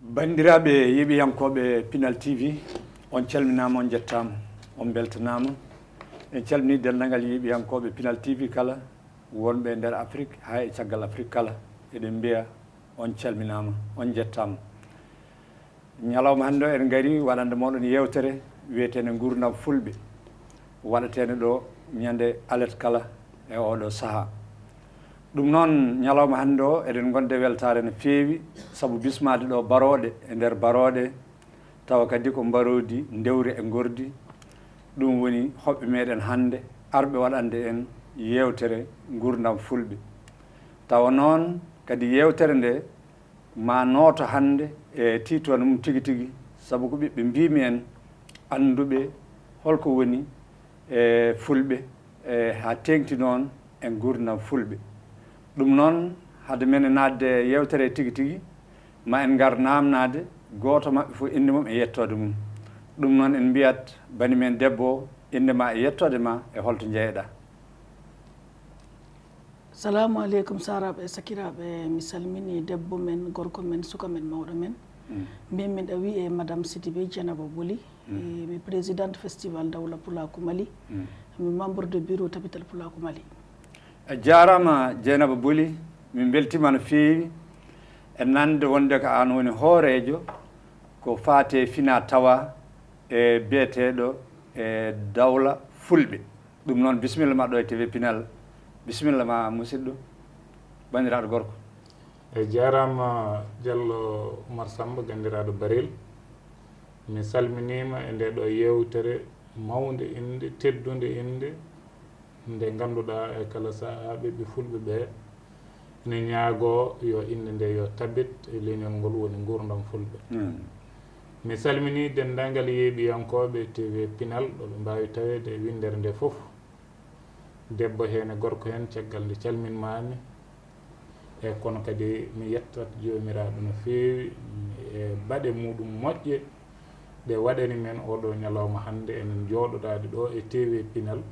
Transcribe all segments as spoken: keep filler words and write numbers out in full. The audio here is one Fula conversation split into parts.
Banndiraaɓe yeeɓiyankooɓe Pinal T V, on calminaama, on njettaama, on mbeltanaama. En calminii denndaangal yeeɓiyankooɓe Pinal T V kala, wonɓe e nder Afrik haa e caggal Afrik kala. Eɗen mbiya on calminaama, on njettaama. Ñalawma hannde o, eɗen ngari waɗande mooɗon yeewtere wiyeteende Nguurndam Fulɓe, waɗeteende ɗo ñande alet kala e oɗo sahaa. Ɗum noon, ñalawma hannde o, eɗen ngonde weltaare no feewi, sabu bismaade ɗo barooɗe e nder barooɗe, tawa kadi ko mbaroodi ndewri e ngordi. Ɗum woni hoɓɓe meɗen hannde, arɓe waɗande en yeewtere Nguurndam Fulɓe. Tawa noon kadi yeewtere nde ma nooto hannde e tiitone mum tigi tigi, sabu ko ɓiɓɓe mbimi en, annduɓe holko woni e Fulɓe, e haa teeŋti noon e nguurndam Fulɓe. Ɗum noon, hade men e naatde e yeewtere tigi tigi, ma en ngar naamnaade gooto maɓɓe fof innde mum e yettoode mum. Ɗum noon, en mbiyat bani men debbo o, innde ma e yettoode ma, e holto njeyeɗaa? Salaamu aleykum, saaraaɓe e sakiraaɓe. Mi salmini debbo men, gorko men, suka men, mawɗo men. Mbin min ɗa wiyee Madame Sidibé Dieynaba Boli. E mi présidente festival Dawla Pulaaku Mali. Mi membre de bureau Tabital Pulaaku Mali. A jaaraama Dieynaba Boli, min mbeltiima no feewi e nande wonde ko aan woni hooreejo ko faate fina tawa e biyeteeɗo e Dawla Fulɓe. Ɗum noon, bisimilla ma ɗo e T V Pinal. Bisimilla ma, musidɗo, banndiraaɗo gorko. E jaaraama Jallo Umar Samba, ganndiraaɗo Barel. Mi salminiima e ndee ɗo yeewtere mawnde innde, teddunde innde, nde ngannduɗaa e kala sahaa ɓiɓɓe Fulɓe ɓee ene ñaagoo yo innde nde yo tabit e leñol ngol woni Nguurndam Fulɓe. Mi salminii denndaangal yeeɓiyankooɓe T V Pinal ɗo ɓe mbaawi taweede e winndere nde fof. Debbo heen e gorko heen, caggal nde calminmaami, e kono kadi mi yettat Joomiraaɗo no feewi e baɗe muuɗum moƴƴe ɗe waɗani men ooɗo ñalawma hannde enen njooɗodaade ɗo e T V Pinal,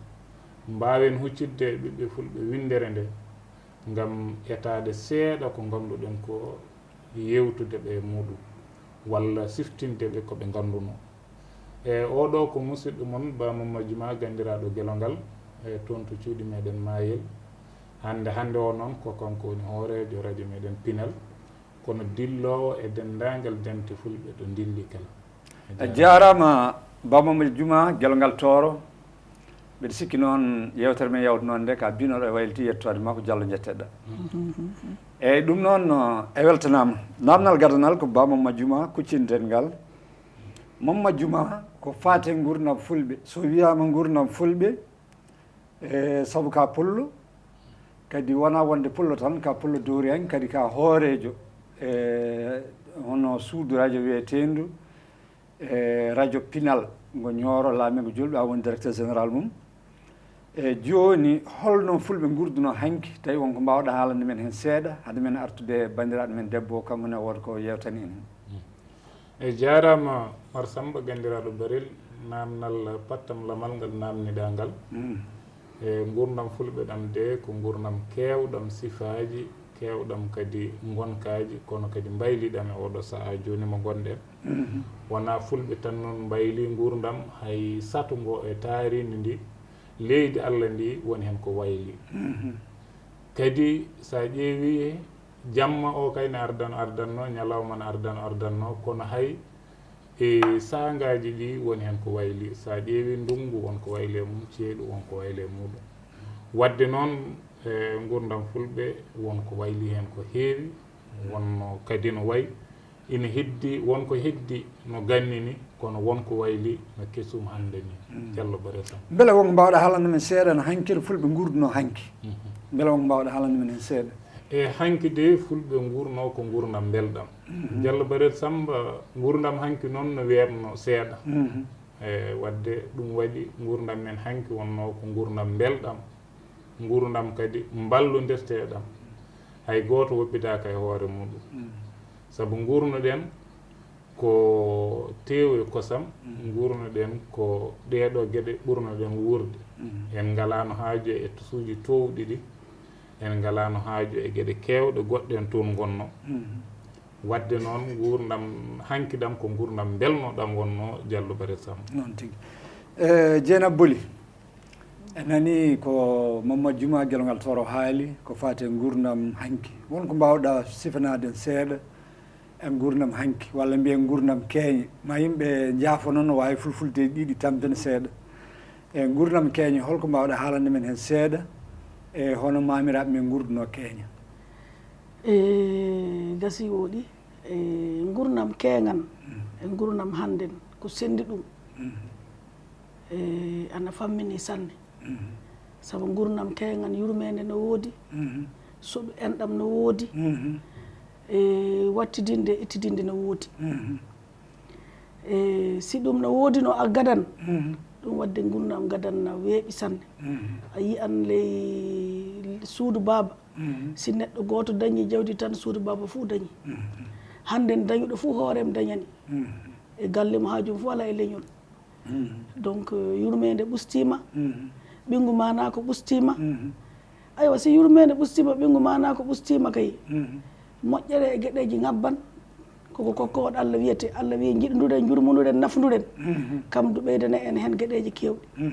mbaawen huccitde e ɓiɓɓe Fulɓe winndere nde, ngam etaade seeɗa ko ngannduɗen ko, yeewtude ɓe e muuɗum, walla siftinde ɓe ko ɓe nganndunoo. E oo ɗoo ko musidɗo mon Ba Mamma Juma, ganndiraaɗo Gelongal, e toon to cuuɗi meɗen Mayel. Hannde hannde o noon ko kanko woni hooreejo radio meɗen Pinal, kono dilloowo e denndaangal jante Fulɓe ɗo ndilli kala. A jaaraama Ba Mamma Juma, Gelongal Tooro. Mbeɗa sikki noon yeewtere men yawtunoo nde ka binoɗo e wayliti yettoode ma ko Jallo njetteɗa. Eyyi, ɗum noon e weltanaama. Naamnal gadanal ko Ba Mamma Juma kuccinten ngal. Mamma Juma, ko faate nguurndam Fulɓe, so wiyaama nguurndam Fulɓe, e sabu ka pullo, kadi wona wonde pullo tan, ka pullo dowriyanke, kadi ka hooreejo e hono suudu radio wiyeteendu e radio Pinal ngo Ñooro, laamiiɗo Julɓe, a woni directeur général mum. E jooni, holno Fulɓe nguurduno hanki, tawi wonko mbaawɗa haalande men heen seeɗa, hade men artude e banndiraaɗo men debbo o, kanko ne woto ko yeewtani en heen. E jaaraama Mar Samba, ganndiraaɗo Barel, naamnal pattam lamal ngal naamniɗaa ngal. E nguurndam Fulɓe ɗam de ko nguurndam keewɗam sifaaji, keewɗam kadi ngonkaaji, kono kadi mbayliɗam e ooɗo sahaa jooni mo ngonɗen. Wonaa Fulɓe tan noon mbayli nguurndam, hay sato ngo e taarindi ndi, leydi Allah ndi woni heen ko wayli. Kadi so a ƴeewi jamma o kay ne ardano ardanno, ñalawma ne ardano ardanno, kono hay e saangaaji ɗi woni heen ko wayli. So a ƴeewi ndunngu won ko wayli e mum, ceeɗu won ko wayli e muuɗum. Waɗde noon e nguurndam Fulɓe won ko wayli heen ko heewi, wonno kadi no way ina heddi, won ko heddi no ganni ni, kono won ko wayli no kesum hannde ni. Jallo Barel Samba. Mbele won ko mbaawɗa haalande men seeɗa no hanki no Fulɓe nguurduno hanki? Mbele won ko mbaawɗa haalande men heen seeɗa? E hanki de Fulɓe nguurno ko nguurndam mbelɗam. Jallo Barel Samba, nguurndam hanki noon no weeɓno seeɗa. E waɗde ɗum waɗi nguurndam men hanki wonno ko nguurndam mbelɗam, nguurndam kadi mballondirteeɗam, hay gooto woppidaaka e hoore muuɗum. Sabu nguurno-ɗen ko teewu e kosam, nguurno-ɗen ko ɗeeɗoo geɗe ɓurno-ɗen wuurde. En ngalaano haaju e ettosuuji toowɗi ɗi, en ngalaano haaju e geɗe keewɗe goɗɗe en toon ngonno. Wadde noon, nguurndam hanki ɗam ko nguurndam mbelno ɗam wonno, Jallo Bare Samb. Noon tigi. E, Jeynaba Boli, en nani ko Mamadou Juma Gelongal Tooro haali ko faati e nguurndam hanki. Won ko mbaawɗa sifanaade en seeɗa e nguurndam hanki, walla mbiyen nguurndam keeñe? Ma yimɓe njaafo noon, no waawi fulfulde ɗiɗi tampen seeɗa. E nguurndam keeñe, holko mbaawɗa haalande men heen seeɗa e hono maamiraaɓe men nguurdunoo keeña? E gasi woɗi, e nguurndam keeŋan e nguurndam hannden ko senndi ɗum. E ana fammini sanne. Sabu nguurndam keeŋan, yurmeende no woodi, suɓi enɗam no woodi, e wattidinde e ittidinde no woodi. E si ɗum no woodino a gadan, ɗum wadde nguurndam gadan na weeɓi sanne. A yiyan ley suudu baaba, si neɗɗo gooto dañi jawdi tan, suudu baaba fuu dañi. Hannden dañuɗo fuu hoorem dañani. E galle mo haajum fuu alaa e leñol. Donc, yurmeende ɓustiima, ɓinngu maanaako ɓustiima. Aywa, si yurmeende ɓustiima, ɓinngu maanaako ɓustiima kay, moƴƴere e geɗeeji ŋabban. Koko kokkooɗo Allah wiyete, Allah wiye njiɗnduren, njurmunuren, nafnduren. Kam du ɓeydana en heen geɗeeji keewɗi.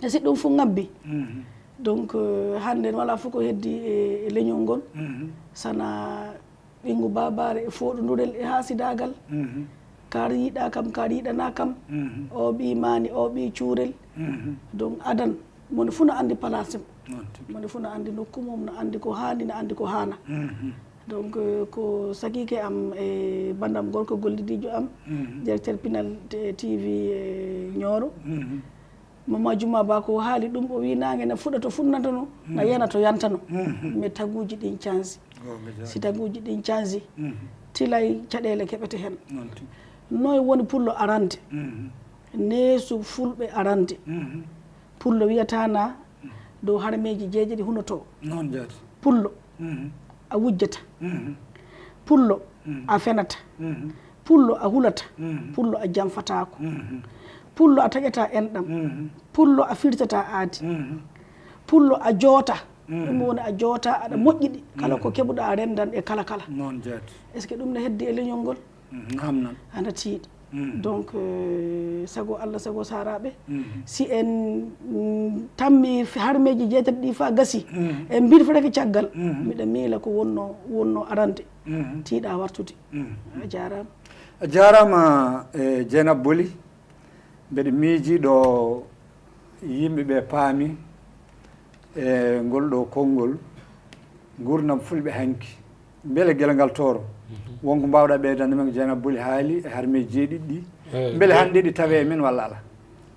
E si ɗum fof ŋabbi, donc, hannden walaa fof ko heddi e leñol ngol, sana ɓinngu baabaare e fooɗondurel e haasidaagal. Kaar yiɗaa kam, kaar yiɗanaa kam. O ɓii maani, o ɓii cuurel. Donc adan, mone fuu no anndi palaasem. Mone fuu no anndi nokku mum, no anndi ko haani, no anndi ko haana. Donc ko sakiike am e banndam gorko gollidiijo am, directeur Pinal TV e Ñooro. Mama Juma Ba ko haali ɗum, o wii naange na fuɗa to fuɗnata no, na yana to yanta no. Mais taguuji ɗin canji. Si taguuji ɗin canji, tilay caɗeele keɓete hen. Noy woni pullo arande? Neesu fulɓe arande. Pullo wiyata na dow harmeeji jeeɗiɗi hunotoo. Noon jaati. Pullo a wujjata. Pullo a fenata. Pullo a hulata. Pullo a janfataako. Pullo a taƴata enɗam. Pullo a firtata aadi. Pullo a joota. Ɗum woni a joota, aɗa moƴƴiɗi. Kala ko keɓuɗa a renndan e kala kala. Noon jaati. Est-ce que ɗum ne heddi e leñol ngol? Hamnan. Ana tiiɗi. Donc, sago Allah, sago saaraaɓe, si en tammi harmeeji jeetati ɗi faa gasi, en mbirfetake caggal, miɗa miila ko wonno wonno arande, tiiɗa wartude. A jaaraama. A jaaraama e Jeynaba Boli. Mbeɗa miiji ɗo yimɓe ɓe paami e ngol ɗo konngol, nguurndam fulɓe hanki. Mbele Gelongal Tooro, won ko mbaawɗa ɓeydande men ko Jeynaba Boli haali e harmeeji jeeɗiɗi ɗi? Mbele hannde ɗi tawe e men walla alaa?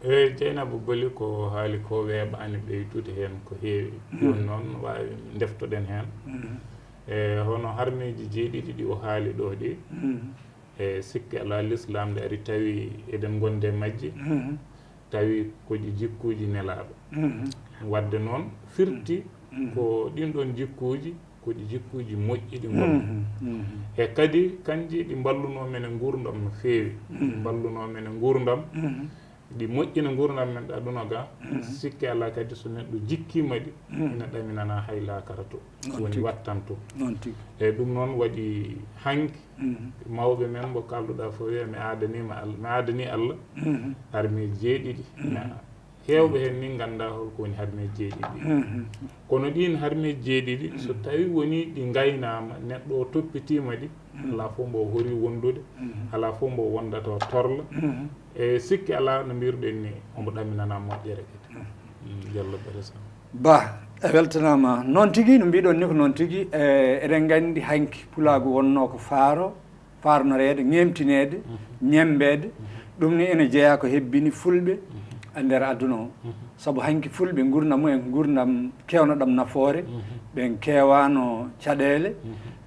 Eey, Jeynaba Boli ko haali ko weeɓaani ɓeydude heen ko heewi. Jooni noon, waawi ndeftoɗen heen. E hono harmeeji jeeɗiɗi ɗi o haali ɗo ɗi, e sikke alaa, Lislaam nde ari tawi eɗen ngondi e majji, tawi ko ɗi jikkuuji nelaaɗo. Wadde noon, firti ko ɗin ɗon jikkuuji ko ɗi jikkuuji moƴƴi ɗi ngonno. E kadi kanji ɗi mballunoo men e nguurndam no feewi. Ɗi mballunoo men e nguurndam, ɗi moƴƴina nguurndam men aduna ga. Sikke alaa kadi so neɗɗo jikkiima ɗi, ina ɗaminana hay laakara to. Woni wattanto. Noon tigi. Eyi, ɗum noon waɗi hanki mawɓe men mbo kaalduɗaa fof wiya mi aadaniima Allah, mi aadanii Allah harmeeji jeeɗiɗi. Heewɓe heen ni nganndaa hol ko woni harmeeji jeeɗiɗi. Kono ɗiin harmeeji jeeɗiɗi, so tawii wonii ɗi ngaynaama, neɗɗo o toppitiima ɗi, alaa fof mbo horii wondude, alaa fof mbo wondata o torla. E sikke alaa, no mbiruɗen ni, omo ɗaminana moƴƴere kadi. Jallo Bere Samb. Bah, a weltanaama. Noon tigi, no mbiɗon ni ko noon tigi, e, eɗen nganndi hanki pulaagu wonnoo ko faaro, faarnoreede, ŋeemtineede, ñemmbeede. Ɗum ni ene jeyaa ko hebbini fulɓe e nder aduna o. Sabu hanki fulɓe nguurndam mumen, nguurndam keewnoɗam nafoore, ɓen keewaano caɗeele,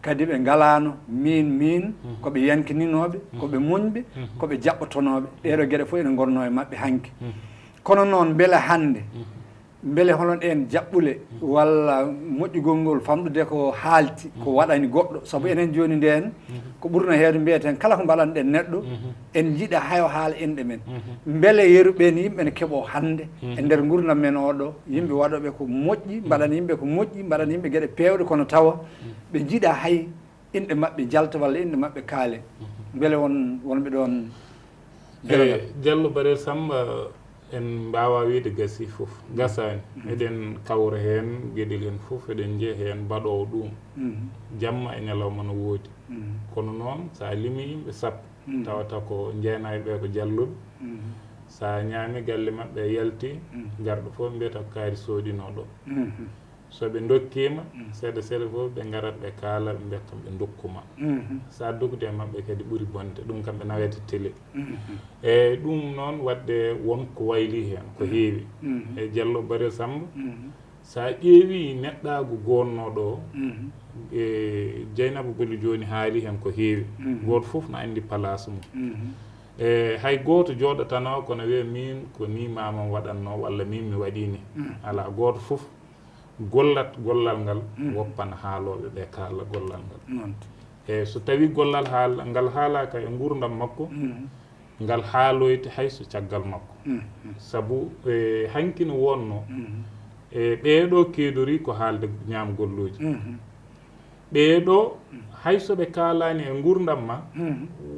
kadi ɓe ngalaano miin miin, ko ɓe yankininooɓe, ko ɓe muñɓe, ko ɓe jaɓɓotonooɓe. Ɗeeɗo geɗe fof ene ngonnoo e maɓɓe hanki. Kono noon, mbele hannde, mbele hono ɗeen jaɓɓule walla moƴƴugol ngol famɗude ko haalti, ko waɗani goɗɗo? Sabu enen jooni ndeen, ko ɓurno heewde mbiyeten kala ko mbaɗanɗen neɗɗo, en njiɗa hayo haala enɗe men. Mbele yeru ɓeen yimɓe ne keɓoo hannde e nder nguurndam men oo ɗoo, yimɓe waɗooɓe ko moƴƴi, mbaɗana yimɓe ko moƴƴi, mbaɗana yimɓe geɗe peewɗe, kono tawa ɓe njiɗa hay inɗe maɓɓe njalta walla inɗe maɓɓe kaale, mbele won wonɓe ɗoon? Eyi, Jallo Barel Samba, en mbaawa wiyde gasii fof, gasaani. Eɗen kawra heen geɗel heen fof, eɗen njeya heen mbaɗoowo ɗuum. Jamma e ñalawma no woodi. Kono noon, so a limii yimɓe sappo, tawata ko njeenaaɓe ɓee ko jalluɓe. So a ñaami galle maɓɓe a yalti, garɗo fof mbiyata ko kaari sooɗinoo ɗo. So ɓe ndokkiima seeɗa seeɗa fof, ɓe ngarat ɓe kaala, ɓe mbiyat kam ɓe ndokkuma. So a dogdi e maɓɓe kadi ɓuri bonde, ɗum kam ɓe nawete télé. E ɗum noon waɗde won ko wayli heen, ko heewi. E Jallo Barel Samba, so a ƴeewi neɗɗaagu gonnooɗo o, e Jeynaba Boli jooni haali heen ko heewi. Gooto fof no anndi palaas mum. E hay gooto jooɗatanoo kono wiya miin ko nii maamam waɗatnoo walla miin mi waɗii nii. Alaa, gooto fof gollat gollal ngal, woppana haalooɓe ɓe kaala gollal ngal. Noon tigi. E so tawii gollal haal ngal haalaaka e nguurndam makko, ngal haaloyte hay so caggal makko. Sabu e hanki no wonnoo, e ɓee ɗoo keedorii ko haalde ñaamgolluuji. Ɓee ɗoo, hay so ɓe kaalaani e nguurndam ma,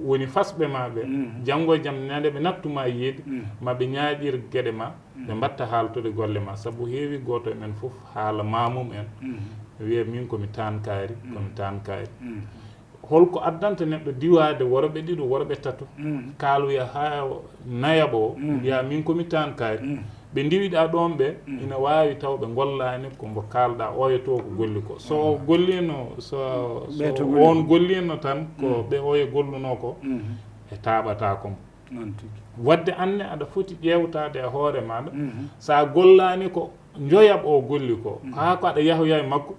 woni fasɓe ma ɓe, janngo e jam ñande ɓe nattu ma yiide, ma ɓe ñaaƴir geɗe ma, ɓe mbaɗta haaltude golle ma. Sabu heewi gooto e men fof haala maamum en, wiya miin ko mi taankaari, ko mi taankaari. Holko addanta neɗɗo diwaade worɓe ɗiɗo, worɓe tato, kaaloya haa nayaɓo o, mbiya miin ko mi taankaari. Ɓe ndiwiɗaa ɗoon ɓe, ina waawi taw ɓe ngollaani ko mbo kaalɗaa oya to ko golli ko. So o golliino, so, so on golliino tan ko ɓe oya gollunoo ko, ɓe taaɓataako mo. Noon tigi. Waɗde aan ne aɗa foti ƴeewtaade e hoore maaɗa, so a gollaani ko njoyaɓo o golli ko, haa ko aɗa yahoya e makko,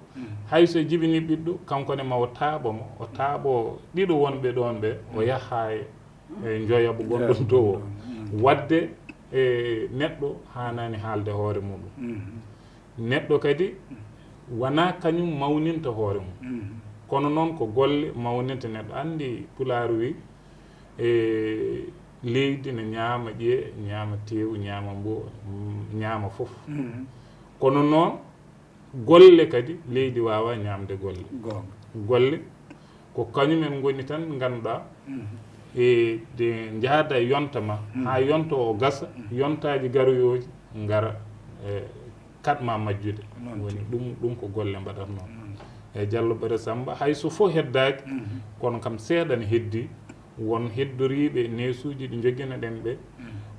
hay so jibini ɓiɗɗo, kanko ne ma o taaɓa mo, o taaɓo ɗiɗo wonɓe ɗoon ɓe, o yaha e, e njoyaɓo gonɗon to o. Waɗde e neɗɗo haanaani haalde hoore muɗum. Neɗɗo kadi wonaa kañum mawninta hoore mum. Kono noon ko golle mawninta neɗɗo. Anndi Pulaar wi, e leydi ne ñaama ƴiye, ñaama teewu, ñaama mbo, ñaama fof. Kono noon golle kadi, leydi waawaa ñaamde golle. Golle ko kañum en ngoni tan ngannduɗaa, e de njaada e yonta ma, haa yonta o gasa, yontaaji garoyooji ngara, e kaɗ ma majjude. Woni ɗum, ɗum ko golle mbaɗatnoo. E Jallo Bare Samba, hay so fof heddaaki, kono kam seeɗa ne heddii. Won heddoriiɓe neesuuji ɗi njogino ɗen ɓe.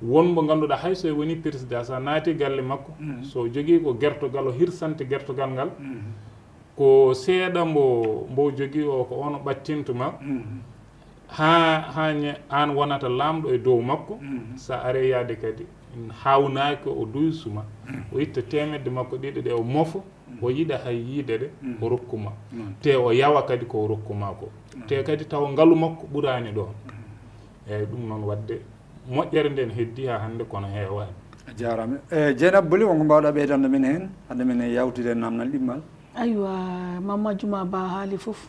Won mbo ngannduɗaa hay so e woni président, so a naati galle makko, so jogii ko gertogal, o hirsante gertogal ngal, ko seeɗa mbo, mbo jogii o, ko on o ɓattintu ma. Haa, haa ñe-, aan wonata laamɗo e dow makko, so a aree yaade kadi, haawnaaki o duysu ma, o itta teemedde makko ɗiɗi ɗe o mofo, o yiɗa hay yiide ɗe, o rokku ma. Te o yawa kadi ko o rokku ma ko. Te kadi tawa ngalu makko ɓuraani ɗoon. Eeyi, ɗum noon waɗde moƴƴere nden heddii haa hannde kono heewaani. A jaaraama. E, Jeynaba Boli, wonko mbaawɗaa ɓeydande min heen, hade min e yawtude e naamnal ɗimmal? Aywa, Mama Juma Ba haali fof.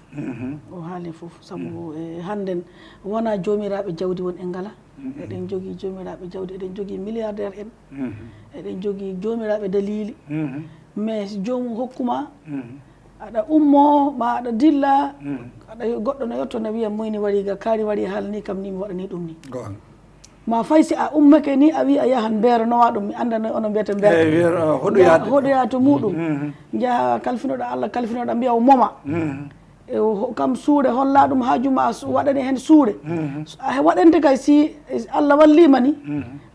O haali fof. Sabu e hannden wonaa joomiraaɓe jawdi won en ngala. Eɗen njogii joomiraaɓe jawdi, eɗen njogii milliardaire en. Eɗen njogii joomiraaɓe daliili. Mais si joomum hokku ma, aɗa ummoo, ma aɗa dilla, aɗa, goɗɗo no yotto na wiya, moyni warii ga, kaari warii haala ni, kam ni mi waɗanii ɗum ni. Goonga. Ma fay si a ummake ni, a wi a yahan mbeero, nowa ɗum, mi annda no ono mbiyata mbeero. Eeyi, wiyata, o, hoɗoyaade. Hoɗoyaa to muɗum. Njaha kalfinoɗa Allah, kalfinoɗa mbiya o moma. E o ho-, kam suuɗe, holla ɗum haaju ma, su-, waɗane heen suuɗe. So a he-, waɗante kay si, eh, Allah walliima ni,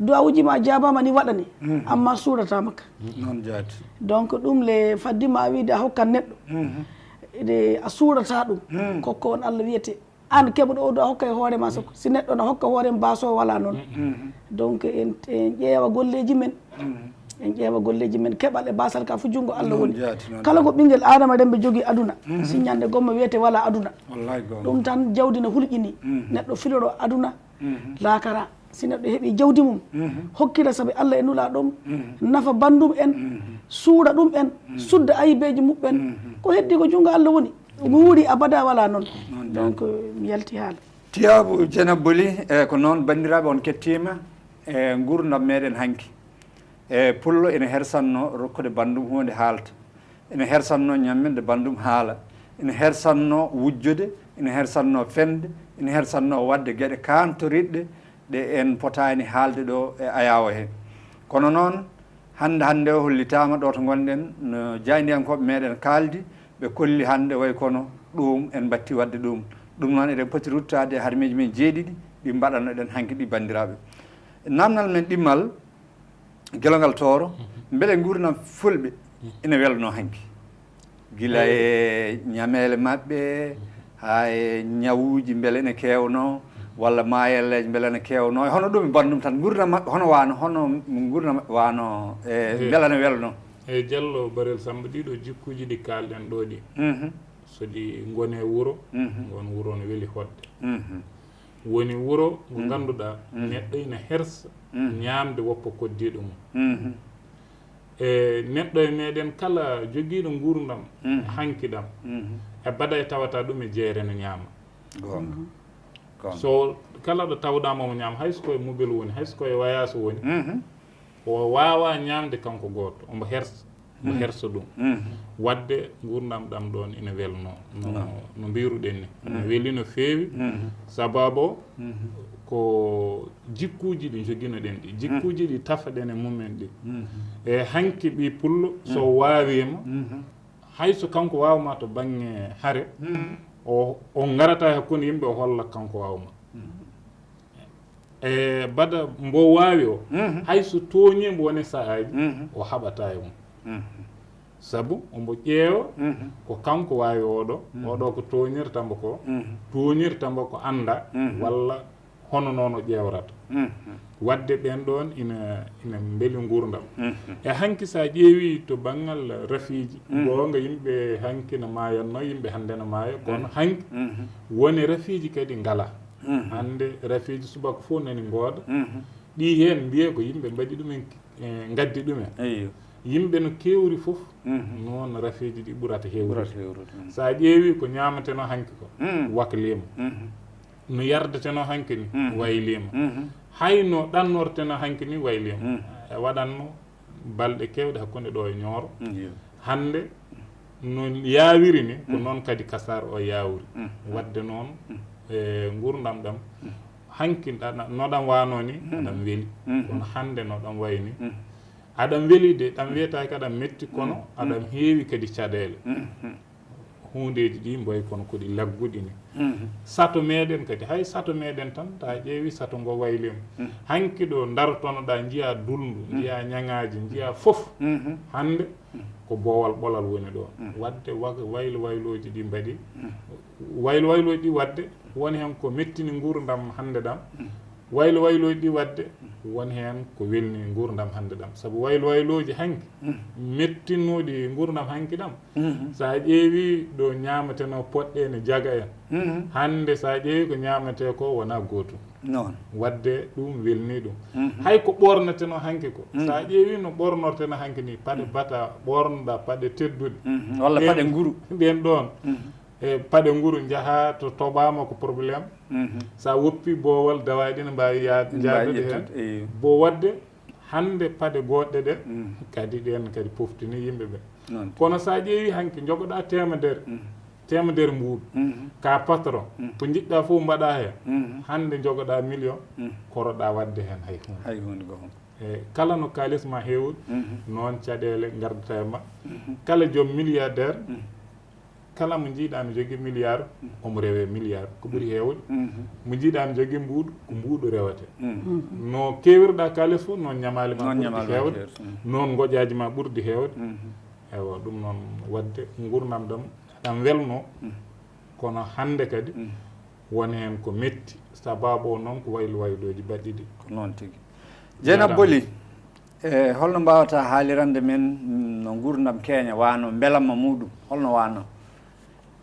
du'aawuuji ma jaabaama ni waɗane. Amma suuɗataama ka. Noon jaati. Donc ɗum le faddi ma wiide a hokkan neɗɗo. Ede a suuɗata ɗum. Kokko on Allah wiyete. Aan keɓuɗo o du'a hokka e hoore ma, so, si neɗɗo na hokka hoore mum baaso wala noon. Donc en, en ƴeewa golleeji men. En ƴeewa golleeji men, keɓal e baasal ka fu junngo Allah woni. Noon jaati, noon. Kala ko ɓinngel Aadama remɓe jogii aduna, si ñande gomma wiyete wala aduna. Wallaay goonga. Ɗum tan jawdi no hulƴini. Neɗɗo filoro aduna, laakara. Si neɗɗo heɓi jawdi mum, hokkira sabi Allah e nula ɗum, nafa bandum en, suuɗa ɗum en, sudda ayibeeji muɓɓen. Ko heddi ko junngo Allah woni. Wuuri abada wala noon. Noon jaati. Donc mi yalti haala. Tiyaabu Jeynaba Boli, e ko noon banndiraaɓe on kettiima e nguurndam meɗen hanki. E pullo ene hersanno rokkude banndum huunde haalta. Ene hersanno ñamminde banndum haala. Ina hersatnoo wujjude, ina hersatnoo fende, ina hersatnoo waɗde geɗe kaantoriɗɗe ɗe en potaani haalde ɗo e ayaawo he. Kono noon, hannde hannde o hollitaama ɗo to ngonɗen, no jaayndiyankooɓe meeɗen kaaldi, ɓe kolli hannde way kono ɗum en mbatti waɗde ɗum. Ɗum noon eɗen poti ruttaade e harmeeji men jeeɗiɗi, ɗi mbaɗano ɗen hanki ɗi banndiraaɓe. Naamnal men ɗimmal, Gelongal Tooro, mbele nguurndam fulɓe ina welnoo hanki? Gila e ñameele maɓɓe, haa e ñawuuji mbele ene keewnoo, walla maayelleeji mbele ene keewnoo, e hono ɗum e banndum tan, nguurndam maɓɓe hono waano, hono nguurndam maɓɓe waano, e mbele ene welnoo? Eyi, Jallo Barel Sammba, ɗiɗo jikkuuji ɗi kaalɗen ɗo ɗi, so ɗi ngone wuro, ngon wuro no weli hoɗde. Woni wuro ngo ngannduɗaa neɗɗo ina hersa ñaamde woppa koddiiɗo mum. E neɗɗo e meɗen kala jogiiɗo nguurndam hanki ɗam, e bada e tawata ɗum e jeere no ñaama. Goonga. Goonga. So kala ɗo tawɗaa mo ñaama, hay so ko e mobel woni, hay so ko e wayaaso woni, o waawaa ñaamde kanko gooto, omo hersa, omo hersa ɗum. Waɗde nguurndam ɗam ɗoon ina welnoo, no, no mbiruɗen ni. No weli no feewi, sababu o ko jikkuuji ɗi njoginoɗen ɗi, jikkuuji ɗi tafaɗen e mumen ɗi. E hanki ɓii pullo, so waawiima, hay so kanko waawma to bannge hare, o, o ngarata e hakkunde yimɓe, o holla kanko waawma. E bada mbo waawi o, hay so tooñii mbo woni sahaaji, o haɓata e mum. Sabu omo ƴeewa ko kanko waawi oɗo, oɗo ko tooñirta mbo ko, tooñirta mbo ko annda, walla hono noon o ƴeewrata. Waɗde ɓeen ɗoon ina, ina mbeli nguurndam. E hanki so a ƴeewi to banngal rafiiji, goonga yimɓe hanki no maayatno, yimɓe hannde no maaya, kono hanki woni rafiiji kadi ngala. Hannde rafiiji subaka fof nani ngooda. Ɗi heen mbiye ko yimɓe mbaɗi ɗum en, e, ngaddi ɗum en. Eyo. Yimɓe no keewri fof, noon rafiiji ɗi ɓurata heewrude. Ɓurata heewrude, mm. So a ƴeewi ko ñaamateno hanki ko, wakliima. No yardateno hanki ni, wayliima. Hay no ɗannorteno hanki ni, wayliima. E waɗanno balɗe keewɗe hakkunde ɗo e Ñooro. Iyo. Hannde no yaawiri ni, ko noon kadi Kasaar o yaawri. Waɗde noon, e nguurndam ɗam, hanki ɗa-, no ɗam waano ni, aɗam weli. Kono hannde no ɗam wayi ni, aɗam weli de, ɗam wiyetaake aɗam metti, kono aɗam heewi kadi caɗeele. Huundeeji ɗi mboy kono ko ɗi lagguɗi ni. Sato meɗen kadi, hay sato meɗen tan, ta ƴeewi sato ngo waylima. Hanki ɗo darotonoɗa, njiya dulndu, njiya ñaŋaaji, njiya fof. Hannde ko boowal ɓolal woni ɗo. Waɗde wa-, waylo waylooji ɗi mbaɗi. Waylo waylooji ɗi waɗde, woni heen ko mettini nguurndam hannde ɗam. Waylo waylooji ɗi waɗde, woni heen ko welni nguurndam hannde ɗam. Sabu waylo waylooji hanki, mettinooɗi nguurndam hanki ɗam. So a ƴeewi ɗo ñaamateno poɗɗe ne jaga en. Hannde so a ƴeewi ko ñaamatee ko wona gootum. Noon. Waɗde ɗum welni ɗum. Hay ko ɓorneteno hanki ko. So a ƴeewi no ɓornorteno hanki ni, paɗe bata, ɓornoɗa paɗe tedduɗe. Walla paɗe nguru. Ɗen ɗoon. E paɗe nguru njaha to toɓaama ko problème. So a woppi boowal, dawaaɗi ne mbaawi yaade, ɗi mbaawi njaaddude heen. Ƴettude, eey. Bo waɗde hannde paɗe goɗɗe ɗe, kadi ɗen kadi poftini yimɓe ɓe. Noon. Kono so a ƴeewi hanki, njogoɗa teemedere, teemedere mbuuɗu, ka patron, ko njiɗɗa fof mbaɗa heen. Hannde njogoɗa million, koroɗa waɗde heen hay huunde. Hay huunde ko. E kala no kaalis ma heewri, noon caɗeele ngardata e ma. Kala joom milliardaire, kala mo njiiɗa no jogii milliard, omo rewe milliard, ko ɓuri heewde. Mo njiiɗa no jogii mbuuɗu, ko mbuuɗu rewete. No keewirɗa kaalis fof, noon ñamaali ma ɓurdi heewde, noon ngoƴaaji ma ɓurdi heewde. Eywa, ɗum noon waɗde nguurndam ɗam, ɗam welno, kono hannde kadi woni heen ko metti, sababu o noon ko waylo waylooji baɗɗi ɗi. Ko noon tigi. Jeynaba Boli, e holno mbaawata haalirande men, mm, no nguurndam keeña waano, mbelamma muɗum, holno waano?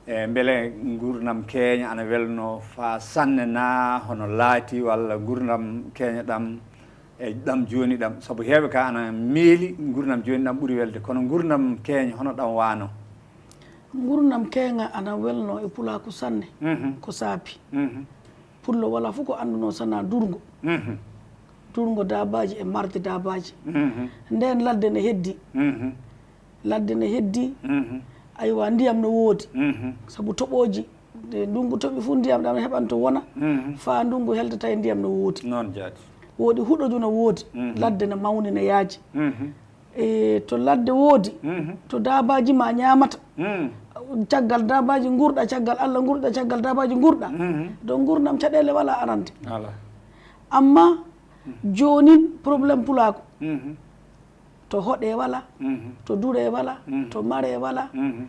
E mbele nguurndam keeña ana welno faa sanne naa hono laati, walla nguurndam keeña ɗam, e ɗam jooni ɗam? Sabu heewɓe ka ana miili nguurndam jooni ɗam ɓuri welde, kono nguurndam keeña hono ɗam waano? Nguurndam keeŋa ana welno e pulaaku sanne. Mhm. Ko saabi. Mhm. Pullo wala fof ko annduno sana durngo. Mhm. Durngo daabaaji e marde daabaaji. Mhm. Ndeen ladde ne heddi. Mhm. Ladde ne heddi. Mhm. Aywa, ndiyam no woodi. Mhm. Sabu toɓooji, nde ndunngu toɓi fuu, ndiyam ɗam heɓan to wona. Mhm. Faa ndunngu heltata e ndiyam no woodi. Noon jaati. Woodi huɗodu no woodi. Mhm. Ladde no mawni, no yaaji. Mhm. E to ladde woodi, mhm, to daabaaji ma ñaamata. Mhm. Caggal daabaaji ngurɗa, caggal Allah ngurɗa, caggal daabaaji ngurɗa. Mhm. Donc ngurnam caɗeele walaa arande. Alaa. Amma joonin problème pulaaku. Mhm. To hoɗe walaa, mhm, to dure walaa, mhm, to mare walaa. Mhm.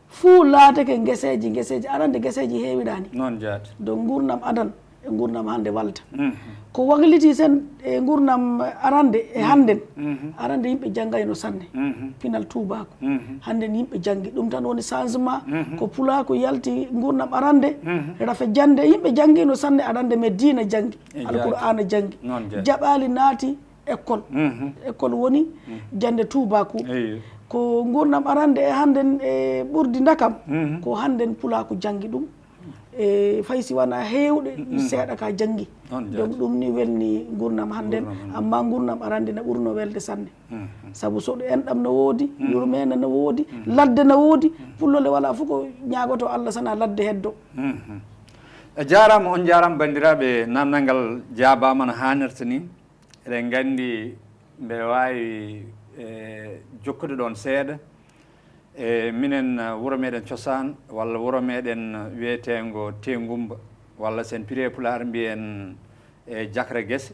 Fuu laatake ngeseeji, ngeseeji. Arande ngeseeji heewiɗaani. Noon jaati. Donc ngurnam adan e ngurnam hannde walta. Mhm. Ko wakliti sen e ngurnam arande e, mhm, hannden. Mhm. Arande yimɓe janngayno sanne. Mhm. Pinal tuubaaku. Mhm. Hannden yimɓe janngi. Ɗum tan woni changement. Mhm. Ko pulaaku yalti ngurnam arande. Mhm. Rafe jannde yimɓe janngino sanne arande, mais diina janngi. E jaati. Alqur'aana janngi. Noon jaati. Jaɓaali naati école. Mhm. École woni, mhm, jannde tuubaaku. Eyo. Ko ngurnam arande e hannden e ɓurdi ndakam. Mhm. Ko hannden pulaaku janngi ɗum. E fay si wanaa heewɗe, mhm, seeɗa ka janngi. Noon jaati. Donc ɗum ni welni ngurnam hannden, ngurnam hannden. Amma ngurnam arande na ɓurno welde sanne. Mhm. Sabu so enɗam no woodi, mhm, yurmeende no woodi, mhm, ladde no woodi, mhm, pullole walaa fof ko ñaagoto Allah sana ladde heddo. Mhm. A jaaraama, on jaaraama banndiraaɓe, naamnal ngal jaabaama no haanirta ni. Eɗen nganndi mbeɗa waawi, e, jokkude ɗoon seeɗa. E, minen, e, wuro meɗen cosaan, walla wuro meɗen wiyeteengo Teengumba, walla sen piree pulaar mbiyen, e, Jakre Gese.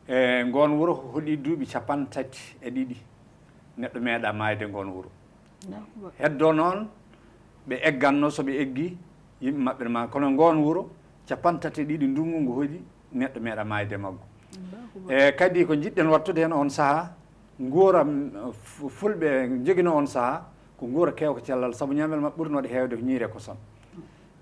E, ngoon wuro hoɗi duuɓi capanɗe tati e ɗiɗi. Neɗɗo meeɗaa maayde ngoon wuro. Allahu akbar. Heddo noon, ɓe egganno, so ɓe eggi, yimɓe maɓɓe ma. Kono ngoon wuro, capanɗe tati e ɗiɗi ndunngu ngu hoɗi, neɗɗo meeɗaa maayde e maggu. Allahu akbar. E kadi ko njiɗɗen wattude heen oon sahaa, nguura, mm, fu-, fulɓe njogino oon sahaa, ko nguura keewka cellal, sabu ñaamel maɓɓe ɓurnooɗo heewde ko ñiiri e kosam.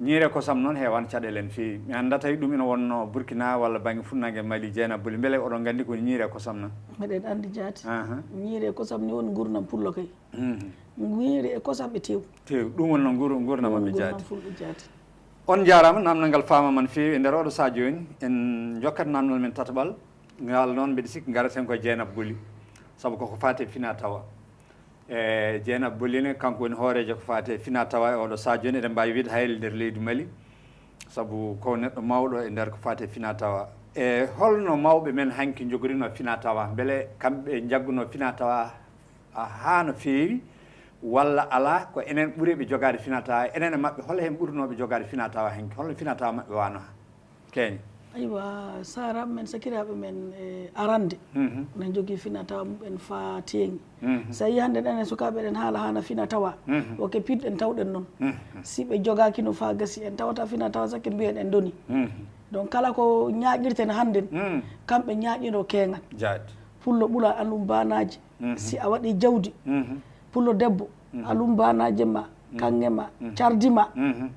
Ñiiri e kosam noon heewaani caɗeele no feewi. Mi anndaa tawi ɗum ina wonnoo Burkina walla bannge fuɗnaange Mali, Jeynaba Boli. Mbele oɗon nganndi ko woni ñiiri e kosam na? Meɗen anndi jaati. Aha. Ñiiri e kosam ni woni nguurndam pullo kay. Mhm. Ñiiri e kosam e tew. Tew, ɗum woni noon nguur-, nguurndam maɓɓe jaati. Nguurndam fulɓe jaati. On njaaraama, naamnal ngal faamaama no feewi e nder oɗo sahaa jooni. En njokkat naamnal men tataɓal. Ngal noon mbeɗa sikki ngaraten ko e Jeynaba Boli. Sabu koko faati e finaa tawa. E Jeynaba Boli ne, kanko woni hooreejo ko faati e finaa tawa e oɗo sahaa jooni, eɗen mbaawi wiyde hayre nder leydi Mali, sabu ko neɗɗo mawɗo e nder ko faati e finaa tawa. E holno mawɓe men hanki njogorinoo finaa tawa? Mbele kamɓe njaggunoo finaa tawa haa no feewi, walla alaa, ko enen ɓuri ɓe jogaade finaa tawa? Enen e maɓɓe, hol heen ɓurnooɓe jogaade finaa tawa hanki? Holno finaa tawa maɓɓe waanoo? Keeña. Aywa, saaraaɓe men, sakiraaɓe men, e arande, mhm, na njogii finaa tawa mumen faa teeŋi. Mhm. So a yii hannde enen sukaaɓe eɗen haala haana finaa tawa, mhm, ko ke piɗɗen tawɗen noon. Mhm. Si ɓe jogaaki no faa gasi, en tawata finaa tawa sakke mbiyen en ndoni. Mhm. Donc kala ko ñaaƴirten hannden, mhm, kamɓe ñaaƴinoo keeŋan. Jaati. Pullo ɓula alum baanaaji. Mhm. Si a waɗii jawdi, mhm, pullo debbo, mhm, alumbaanaaje ma, mhm, kaŋŋe ma, mhm, cardi ma. Mhm.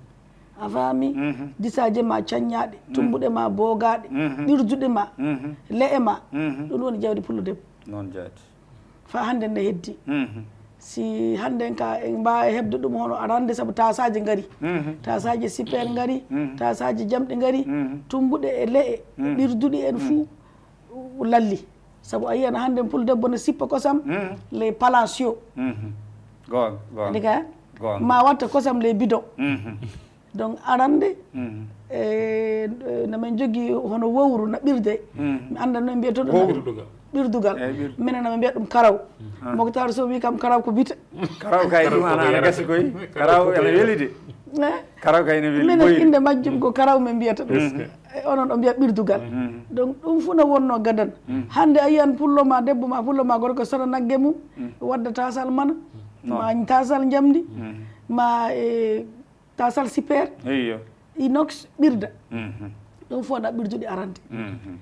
A faami? Mhm. Disaaje ma caññaaɗe, mhm, tummbuɗe ma boogaaɗe, mhm, ɓirduɗe ma, mhm, le'e ma. Mhm. Ɗum woni jawdi pullo debbo. Noon jaati. Faa hannden ne heddi. Mhm. Si hannden ka en mbaawi heɓde ɗum hono arande, sabu taasaaje ngari. Mhm. Taasaaje sipeer ngari, mhm, taasaaje jamɗe ngari, mhm, tummbuɗe e le'e, mhm, ɓirduɗi en, mhm, fuu lalli. Sabu a yiyan hannden pul debbo ne sippa kosam, mhm, les palacio. Mhm. Goonga, goonga. Andi ka? Goonga. Ma watta kosam les bidon. Mhm. Donc arande, mhm, e, e, na men jogi hono wowru na ɓirde. Mhm. Mi annda no mbiyata ɗum. Wowru. Ɓirdugal. Ɓirdugal. Eyi, ɓirdu-. Minen na men mbiya ɗum karaw. Mhm. Moktar Sow wi kam karaw ko bita. Karaw kay ɗum ana, ana gasi koy. Karaw ene weli de. Eh? Karaw kay ne weli. Minen boyri. Innde majjum ko karaw min mbiyata ɗum. Est-ce que? E onon o mbiya ɓirdugal. Mhm. Donc ɗum fof ne wonno gadan. Mhm. Hannde a yiyan pullo ma debbo ma pullo ma gorko sona nagge mum, mhm, wadda tasal mana, noon, ma tasal njamndi, mhm, ma e tasal sipeer, eyyo, inox ɓirda. Mhm. Ɗum fof na ɓirduɗi arande. Mhm.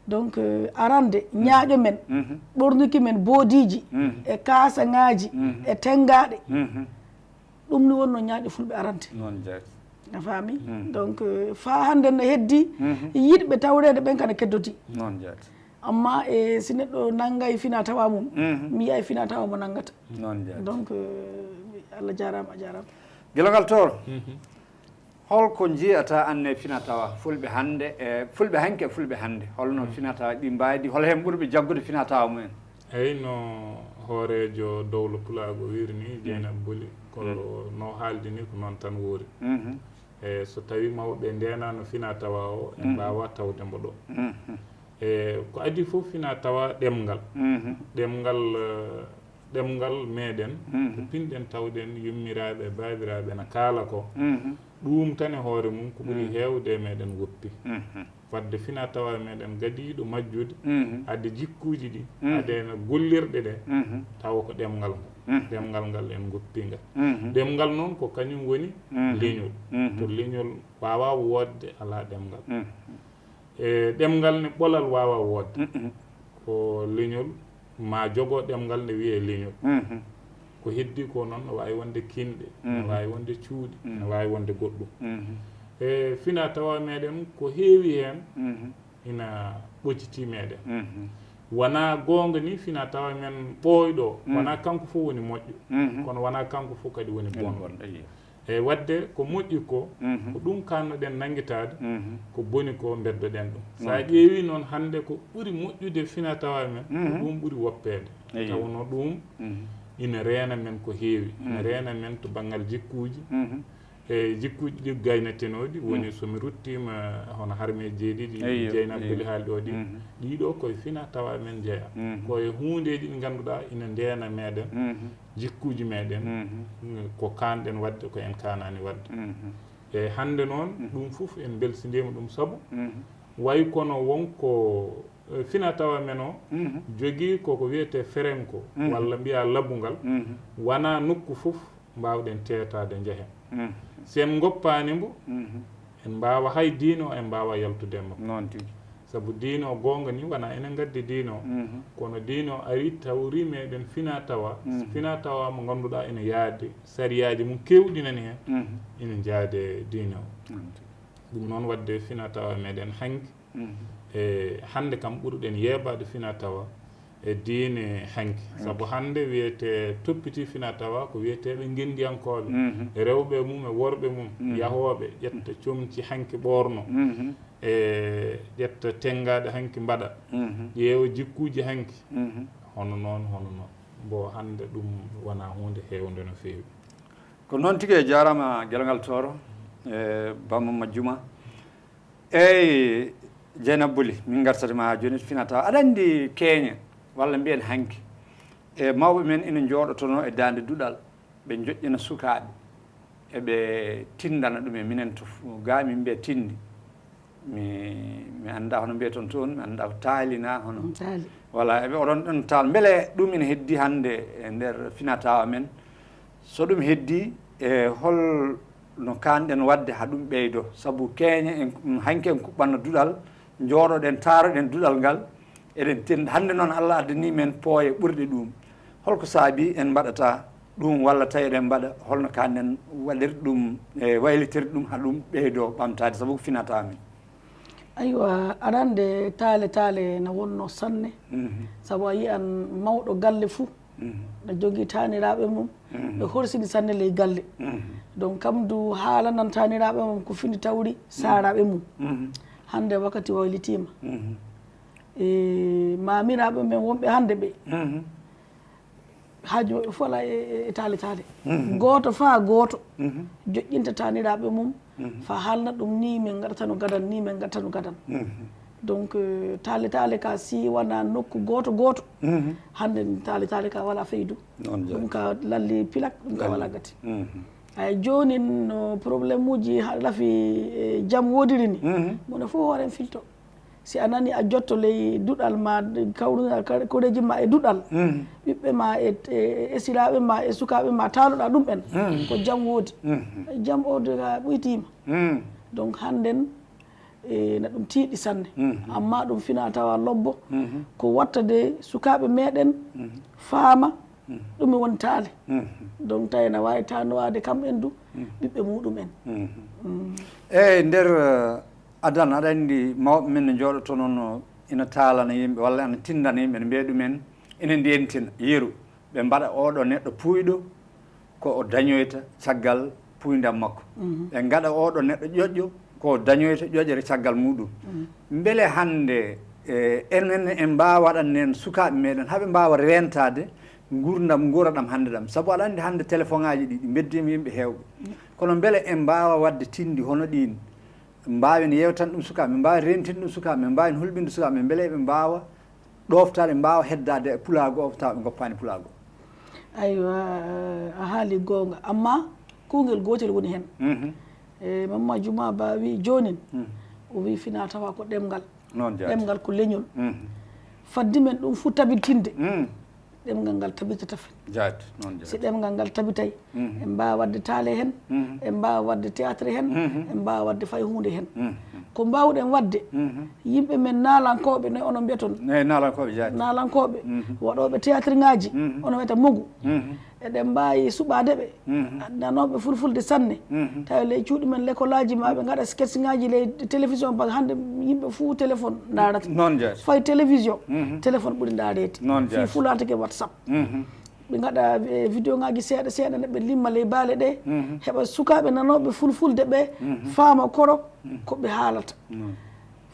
Donc, euh, arande, mhm, ñaaƴo men, mhm, ɓornuki men boodiiji, mhm, e kaasaŋaaji, mhm, e tenngaaɗe. Mhm. Ɗum ni wonno ñaaƴo fulɓe arande. Noon jaati. A faami? Mhm. Donc, euh, faa hannde no heddi, mhm, yiɗɓe tawreede ɓen kana keddodi. Noon jaati. Amma, e, si neɗɗo nanngay fina tawa mum, mhm, mi yi'ay fina tawa mo nanngata. Noon jaati. Donc, euh, Allah jaaraama, a jaaraama. Gelongal Tooro. Mhm. Hol ko njiyata anne fina tawa fulɓe hannde, e fulɓe hanki e fulɓe hannde? Holno, mhm, fina tawa ɗi mbaydi? Hol heen ɓurɓe jaggude fina tawa mumen? Eyi, no hooreejo dowlo pulaagu o wiiri ni, mhm, Jeynaba Boli, Ko no haaldi ni, ko noon tan woori. E so tawii mawɓe ndeenaano fina tawa o, en mbaawaa tawde mbo ɗo. E ko adii fof fina tawa ɗemngal. Ɗemngal, eh, ɗemngal meɗen, ko pinɗen tawɗen yummiraaɓe e baabiraaɓe ena kaala ko. Ɗuum tan e hoore mum ko ɓuri heewde e meɗen woppi. Wadde fina tawa meɗen gadiiɗo majjude, hade jikkuuji ɗi, hade no gollirɗe ɗe, tawa ko ɗemngal ngal. Ɗemngal ngal en goppii ngal. Ɗemngal noon ko kañum woni leñol. To leñol waawaa woodde, alaa ɗemngal. E ɗemngal ne ɓolal waawaa woodde. Ko leñol, ma jogoo ɗemngal nde wiyee leñol. Ko heddii ko noon, no waawi wonde kinɗe, no waawi wonde cuuɗi, no waawi wonde goɗɗum. E fina tawa meɗen ko heewi heen ina ɓoccitii meɗen. Wonaa goonga ni fina tawa men ɓooyɗo, wonaa kanko fof woni moƴƴo, kono wonaa kanko fof kadi woni bonɗo. E wadde ko moƴƴi ko, ko ɗum kanno-ɗen nanngitaade, ko boni ko mbeddo-ɗen ɗum. So a ƴeewi noon hannde ko ɓuri moƴƴude fina tawa men, ko ɗum ɓuri woppeede. Tawnoo ɗum ina reena men ko heewi, ina reena men to banngal jikkuuji. E jikkuuji ɗi gaynatenooɗi woni so mi ruttiima hono harmeeji jeeɗiɗi Jeynaba Buli haali ɗo ɗi, ɗiɗo koye fina tawa men njeya. Koye huundeeji ɗi ngannduɗaa ina ndeena meɗen, jikkuuji meɗen, ko kanɗen wadde, ko en kanani wadde. E hannde noon, ɗum fof en mbelsindiima ɗum, sabu wayi kono wonko, eh, fina tawa men o jogii koko wiyetee ferenko, walla mbiya labungal, wonaa nokku fof mbaawɗen teetaade njehen. Si en ngoppaani mbo, en mbaawa hay diino, en mbaawa yaltude e makko. Noon tigi. Sabu diino goonga ni wonaa enen ngaddi diino, kono diino ari tawri meɗen fina tawa, fina tawa mo ngannduɗaa ina yaadi sariyaaji mum keewɗi nani heen, ina njaade diino. Ɗum noon wadde fina tawa meɗen hanki, e hannde kam ɓuruɗen yeebaade fina tawa e diine hanki. Sabu hannde wiyetee toppiti fina tawa ko wiyeteeɓe ngenndiyankooɓe, rewɓe mum e worɓe mum, yahooɓe ƴetta comci hanki ɓoorno, e ƴetta tenngaade hanki mbaɗa, ƴeewa jikkuuji hanki, hono noon, hono noon. Mbo hannde ɗum wonaa huunde heewnde no feewi. Ko noon tigi, e jaaraama Gelngal Tooro, e Bamma Majjuma. Eey, Jeynaba Buli, min ngartat ma haa jooni, fina tawa. Aɗa anndi keñe, walla mbiyen hanki, e mawɓe men ina njooɗotonoo e daande duɗal, ɓe njoƴƴina sukaaɓe, eɓe tinndana ɗum e minen to fu-, gaa min mbiya tinndi. Mi, mi anndaa hono mbiyeten toon, mi anndaa ko taali na hono. Mm, taali. Voilà, eɓe oɗon ɗon taal. Mbele ɗum ina heddii hannde e nder fina tawa men? So ɗum heddii, e hol no kaanɗen waɗde haa ɗum ɓeydoo? Sabu keñe en, hanki en kuɓɓanno duɗal, njooɗoɗen, taaroɗen duɗal ngal, eɗen tinda. Hannde noon, Allah addanii men pooye ɓurɗe ɗum. Holko saabii en mbaɗata ɗum, walla tawi eɗen mbaɗa, holno kaanɗen waɗir ɗum, e waylitir ɗum haa ɗum ɓeydoo ɓamtaade, sabu ko fina tawa men? Aywa, aɗa anndi taale taale na wonno sanne. Mhm. Sabu a yiyan mawɗo galle fuu, mhm, na jogii taaniraaɓe mum, mhm, ɓe horsini sanne ley galle. Mhm. Donc, kam du haalanan taaniraaɓe mum ko fini tawri, mhm, saaraaɓe mum. Mhm. Hannde wakkati waylitiima. Mhm. E maamiraaɓe men wonɓe hannde ɓe, mhm, haaju maɓɓe fof alaa e, e, e taale taale. Mhm. Gooto faa gooto, mhm, joƴƴinta taaniraaɓe mum, mhm, faa haalna ɗum, nii min ngaɗatano gadan, nii min ngaɗatano gadan. Mhm. Donc, euh, taale taale ka, si wonaa nokku gooto gooto, mhm, hannde taale taale ka walaa faydu. Noon jaati. Ɗum ka lalli pilak, ɗum ka, lalli, walaa gati. Mhm. Ay, joonin no problème uji ha-, rafi, e jam woodiri ni. Mhm. Mone fof hooren filto. Si a nani a jotto ley duɗal ma, kawruɗa ka-, koreeji ma e duɗal, mhm, ɓiɓɓe ma e, e, e esiraaɓe ma e sukaaɓe ma, taaloɗa ɗum en, mhm, ko jam woodi. Mhm. Jam o de ka ɓuytiima. Mhm. Donc, hannden, e, na ɗum tiiɗi sanne. Mhm. Amma ɗum fina tawa lobbo, mhm, ko watta de sukaaɓe meɗen, mhm, faama, mhm, ɗum e woni taale. Mhm. Donc, tawi na waawi taanowaade kam en du, mhm, ɓiɓɓe muɗum en. Mhm. Mm. Eyi, nder, eh, adan, aɗa anndi mawɓe men no njooɗoto noon, ina taalana yimɓe, walla ina tinndana yimɓe, no mbiya ɗum en, ina ndentina yeru. Ɓe mbaɗa oɗo neɗɗo puuyɗo, ko o dañoyta caggal puuyndam makko. Mhm. Ɓe ngaɗa oɗo neɗɗo ƴoƴƴo, ko o dañoyta ƴoƴere caggal muɗum. Mhm. Mbele hannde, e, enen en mbaawa waɗande en sukaaɓe meɗen, haa ɓe mbaawa reentaade Nguurndam nguura ɗam hannde ɗam, sabu aɗa anndi hannde téléphone aji ɗi ɗi mbeddima yimɓe heewɓe. Kono mbele en mbaawa waɗde tinndi hono ɗiin? Mbaawen yewtan ɗum sukaaɓe, min mbaawa rentin ɗum sukaaɓe, min mbaawen hulɓinde sukaaɓe, mbele eɓe mbaawa ɗooftaade, mbaawa heddaade e pulaagu o tawa ɓe ngoppaani pulaagu o? Aywa, a haali goonga, amma kuungel gootel woni heen. Mhm. E mamma juma ba wi joonin, mhm, o wi fina tawa ko ɗemngal. Noon jaati. Ɗemngal ko leñol. Mhm. Faddi men ɗum fof tabitinde. Mhm. Ɗemngal ngal tabitata fen. Jaati, noon jaati. Si ɗemngal ngal tabitay, mhm, en mbaawa waɗde taale heen, mhm, en mbaawa waɗde théâtre heen, mhm, en mbaawa waɗde fay huunde heen. Mhm. Ko mbaawɗen waɗde, mhm, yimɓe men naalankooɓe no ono mbiyaton. Eyi, naalankooɓe jaati. Naalankooɓe, mhm, waɗooɓe théâtre ŋaaji, mhm, ono wiyata mogu. Mhm. Eɗen mbaawi suɓaade ɓe, mhm, nanooɓe fulfulde sanne. Mhm. Tawi ley cuuɗi men, lekolaaji, ma ɓe ngaɗa sketch ŋaaji ley télévision, ba hannde yimɓe fuu téléphone ndaarata. Noon jaati. Fay télévision, mhm, téléphone ɓuri ndaareede. Noon jaati. Fii fulaata ke WhatsApp. Mhm. Ɓe ngaɗa, eh, vidéo ŋaaji seeɗa seeɗa, ne ɓe limma ley baale ɗe, mhm, heɓa sukaaɓe nanooɓe fulfulde ɓe, mhm, faama koro, mhm, ko ɓe haalata. Noon.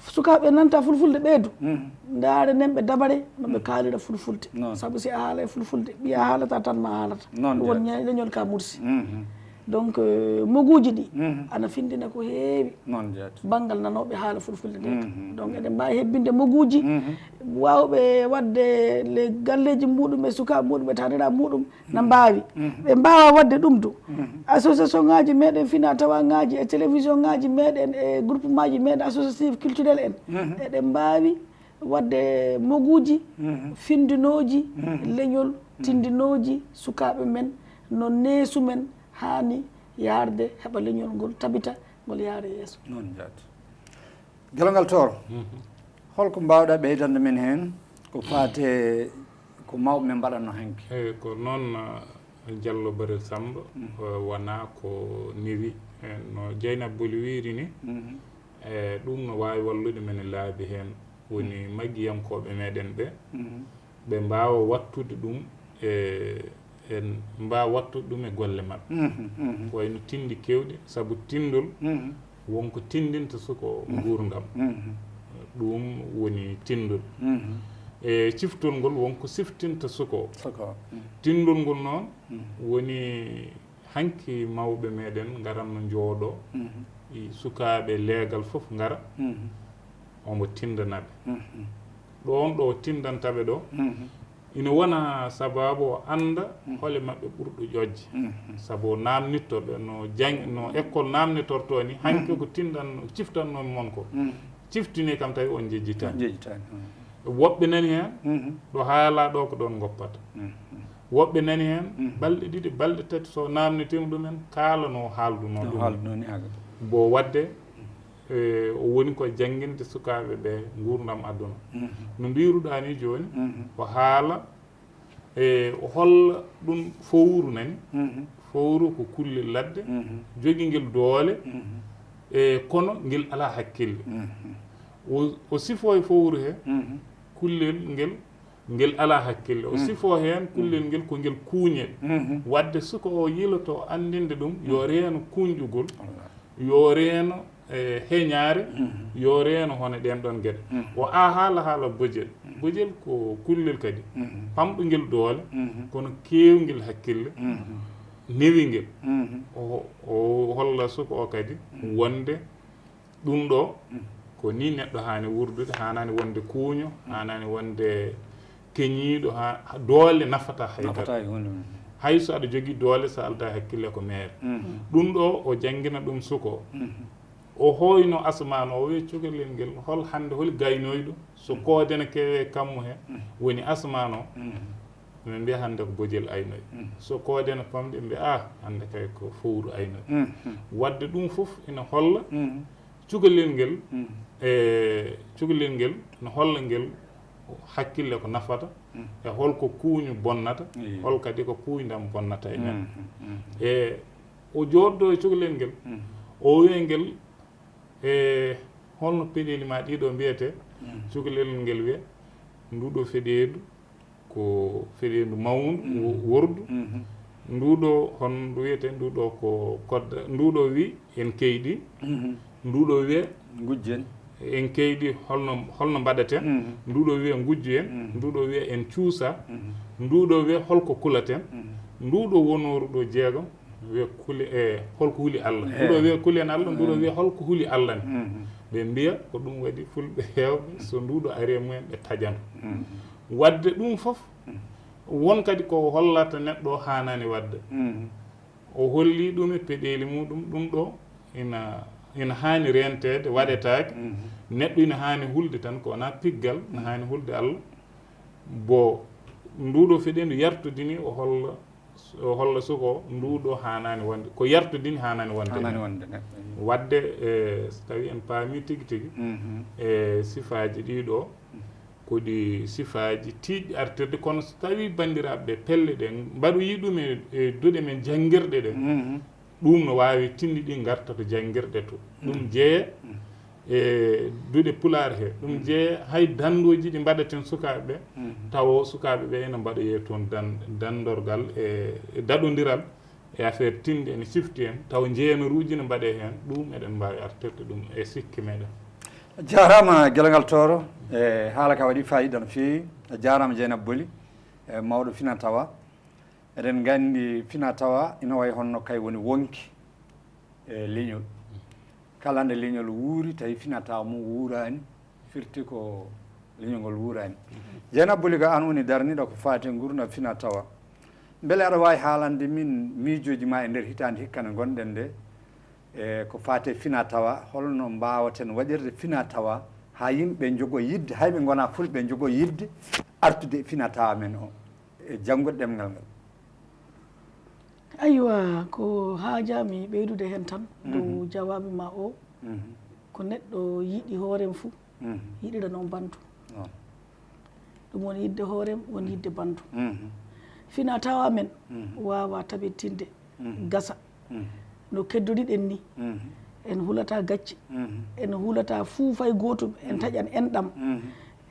Sukaaɓe nanta fulfulde ɓeydu, mhm, ndaare nen ɓe dabare no ɓe, mhm, kaalira fulfulde. Noon. Sabu si a haala e fulfulde, ɓiya haalata tan ma haalata. Noon. Ɗum won jaati. Ña-, leñol ka mursi. Mhm. Donc, euh, moguuji ɗi, mhm, ana findina ko heewi. Noon jaati. Banngal nanooɓe haala fulfulde nde. Mhm. Donc eɗen mbaawi hebbinde moguuji, mhm, waawɓe waɗde le galleeji muɗum e sukaaɓe muɗum e tanira muɗum na, mhm, mbaawi. Mhm. Ɓe mbaawa waɗde ɗum du. Mhm. Association ŋaaji meɗen fina tawa ŋaaji e télévision ŋaaji meɗen e groupement ji meɗen associative culturel en. Mhm. Eɗen mbaawi waɗde moguuji, mhm, findinooji, mhm, leñol, mhm, tindinooji sukaaɓe men no neesu men haani yaarde, heɓa leñol ngol tabita, ngol yaara yeeso. Noon jaati. Gelongal Tooro, mhm, holko mbaawɗa ɓeydande men heen ko faati e ko mawɓe men mbaɗatno hanki? Eyi, ko noon, uh, Jallo Barel Samba, mhm, uh, wonaa ko newi, eh, no Jeynaba Boli wiyri ni, mhm, eh, ɗum no waawi wallude men e laabi heen, woni, mhm, maggiyankooɓe meɗen ɓe, mhm, ɓe mbaawa wattude ɗum e, en mbaawa wattude ɗum e golle maɓɓe. Mhm, mhm. Ko wayno tinndi keewɗi, sabu tinndol, mhm, wonko tinndinta suka o, mhm, nguurndam. Mhm. Ɗum woni tinndol. Mhm. E ciftol ngol wonko siftinta suka o. Suka o. Mhm. Tinndol ngol noon, mhm, woni hanki mawɓe meɗen ngaranno njooɗo, mhm, e sukaaɓe leegal fof ngara, mhm, omo tinndana ɓe. Mhm. Ɗoon ɗo tinndanta ɓe ɗo, mhm, ina wona sabaabu o annda, mhm, hole maɓɓe ɓurɗo ƴoƴde. Mhm. Sabu o naamnitto ɓe no jang-, no école naamnitortoo ni, hanki, mhm, ko tindan-, ciftannoomi mon ko. Mhm. Ciftini kam tawi on njejjitaani. Njejjitaani, mhm. Woɓɓe nani heen, mhm, ɗo haalaa ɗo ko ɗoon ngoppata. Mhm. Woɓɓe nani heen, mhm, balɗe ɗiɗi, balɗe tati, so naamnitiima ɗumen, kaalanoo haaldunoo ɗum. Haaldunoo ni haalata. Bo waɗde, e, o woni ko jannginde sukaaɓe ɓe nguurndam aduna. Mhm. No mbiiruɗaa ni jooni, mhm, o haala, e, o holla ɗum fowru nani. Mhm. Fowru ko kullel ladde, mhm, jogingel doole, mhm, e, kono ngel alaa hakkille. Mhm. O, o sifoo e fowru he, mhm, kullel ngel, ngel alaa hakkille. O, mhm, sifoo heen kullel, mhm, ngel ko ngel kuuñel. Mhm. Waɗde suka o yiloto anndinde ɗum yo, mhm, reeno kuuñɗugol, wallaahi, yo reeno, e, heñaare, mhm, yo reeno hono ɗeen ɗoon geɗe. Mhm. O a haala haala bojel. Mhm. Bojel ko kullel kadi, mhm, pamɗungel doole, mhm, kono keewngel hakkille, mhm, newingel. Mhm. O, o holla suka o kadi, mhm, wonde ɗum ɗo, mm, ko ni neɗɗo haani wuurdude, haanaani wonde kuuño, mm, haanaani wonde keñiiɗo, ha, ha doole nafata hay dara. Nafata hay huunde, mm. Hay so aɗa jogii doole, so a aldaa hakkille ko meere. Mm. Ɗum ɗo, o janngina ɗum suka o. Mm. O hooyno asmaan o, o wiya cukalel ngel, hol hannde, holi gaynoyɗo? So, mm, koode ne keewe kammu he, mm, woni asmaan o. Mm. Min mbiya hannde ko bojel aynoy. Mm. So koode ne pamɗi, ɓe mbiya, ah, hannde kay ko fowru aynoy. Mm, mm. Waɗde ɗum fof ina holla, mm, cukalel ngel, mm, e cukalel ngel no holla ngel hakkille ko nafata, mm, e holko kuuñu bonnata, iyo, hol kadi ko kuuñdam bonnata e neɗɗo. Mm, mm. E o jooɗdo e cukalel ngel, mm, o wiya ngel, e holno peɗeeli ma ɗiɗo mbiyete? Mm. Cukalel ngel wiya, nduɗo feɗeedu ko feɗeendu mawndu, mhm, wo-, wordu. Mhm. Nduɗo, hono ndu wiyete, nduɗo ko kodda, nduɗo wi en keyɗi. Mhm. Nduɗo wiya ngujjen. En keydi holno holno mbaɗaten. Nduɗo wiya ngujju en. Nduɗo wiya en cuusa. Nduɗo wiya holko kulaten. Nduɗo wonooru ɗo jeegom wiya kuli e holko huli Allah. Nduɗo wiya kuli en Allah. Nduɗo wiya holko huli Allah ne. Ɓe mbiya ko ɗum waɗi fulɓe heewɓe so nduɗo ari e mumen ɓe taƴan. Wadde ɗum fof won kadi ko hollata neɗɗo o haanani wadde. O holli ɗum e peɗeeli muɗum ɗum ɗo ina ina haani renteede waɗetaake. Neɗɗo ina haani hulde tan ko wona piggal ina haani hulde Allah. Bo nduɗo feɗendu yartodini o holla o holla suko nduɗo haanani wonde ko yartodini haanani wonde. Haanani wonde neɗɗo. Wadde e so tawi en paami tigi tigi e sifaaji ɗiɗo ko ɗi sifaaji tiiɗɗi artirde kono so tawi banndiraaɓe ɓe pelle ɗe mbaɗoyi ɗum e e duɗe men janngirɗe ɗe. Ɗum no waawi tinndi ɗi ngarta to janngirɗe to ɗum jeeye e duɗe pulaar he ɗum jeeye hay danndooji ɗi mbaɗaten sukaaɓe ɓe tawo sukaaɓe ɓe ene mbaɗoyee toon dan danndorgal e daɗondiral e affaire tinndi ene cifti en taw njeenooruuji ne mbaɗee heen ɗum eɗen mbaawi artirde ɗum e sikke meɗen. Jaaraama Gelongal Tooro e haala ka waɗi faayiida no feewi. A jaaraama Jeynaba Boli e mawɗo Fina Tawa. Eɗen nganndi Fina Tawa ina wayi honno kay woni wonki e leñol. Kala nde leñol wuuri tawi Fina Tawa mum wuuraani firti ko leñol ngol wuuraani. Jeynaba Boli ko aan woni darniiɗo ko faati e nguurndam Fina Tawa. Mbele aɗa waawi haalande min miijooji ma e nder hitaande hikka nde ngonɗen nde e ko faati e Fina Tawa holno mbaawaten waɗirde Fina Tawa haa yimɓe njogo yiɗde hay ɓe ngonaa fulɓe njogo yiɗde artude e Fina Tawa men o e janngude ɗemngal ngal. Aywa ko haajaa mi ɓeydude heen tan dow jawaabi ma o ko neɗɗo yiɗi hoorem fuu yiɗira noon banndum. Ɗum woni yiɗde hoorem woni yiɗde banndum. Fina Tawa men waawaa tabitinde gasa no keddoriɗen ni. En hulataa gacce en hulataa fuu fay gootum en taƴan enɗam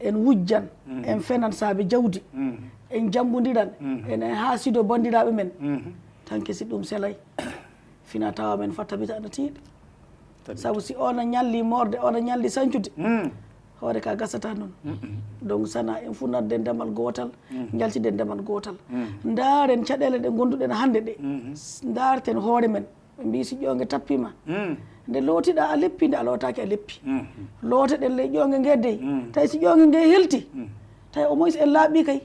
en wujjan en fenan saabe jawdi en jammbondiran ene haasido banndiraaɓe men. Tanke si ɗum selay Fina Tawa men faa tabita ana tiiɗi. Sabu si oon a ñalli moorde oon a ñalli sañcude hoore ka gasata noon. Donc sana en fuu nadden damal gootal njaltiden damal gootal. Ndaaren caɗeele ɗe ngonduɗen hannde ɗe. Ndaarten hoore men ɓe mbii si ƴoonge tappiima nde lootiɗaa a leppi nde a lootaaki a leppi. Looteɗen ley ƴoonge nge dey tawi si ƴoonge nge helti tawi au moins en laaɓi kay.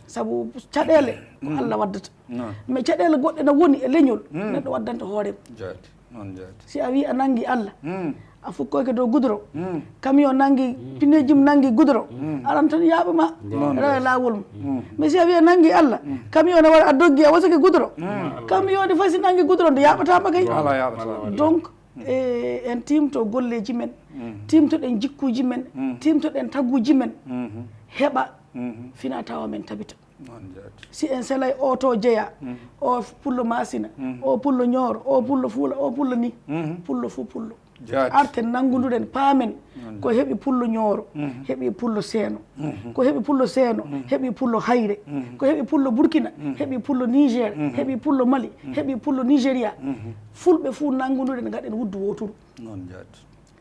Sabu caɗeele ko Allah waddata. Mais caɗeele goɗɗe na woni e leñol neɗɗo waddanta hoorem. Si a wii a nanngi Allah a fukkoyke dow gudoro camion nanngi pineeji mum nanngi gudoro aran tan yaaɓa ma rewa laawol mum. Mais si a wii a nanngi Allah camion ne wara a doggi a wasake gudoro camion ne fay si nanngi gudoro nde yaaɓataama kay. Donc en tiimto golleeji men tiimtoɗen jikkuuji men tiimtoɗen taguuji men heɓa Fina Tawa men tabita. Si en selay o to jeya o pullo masina o pullo ñooro o pullo fuula o pullo ni pullo fuu pullo. Arten nanngunduɗen paamen ko heɓi pullo ñooro heɓi pullo seeno ko heɓi pullo seeno heɓi pullo hayre ko heɓi pullo burkina heɓi pullo niger heɓi pullo mali heɓi pullo nigeria. Fulɓe fuu nanngunduɗen ngaɗen wuddu wooturu.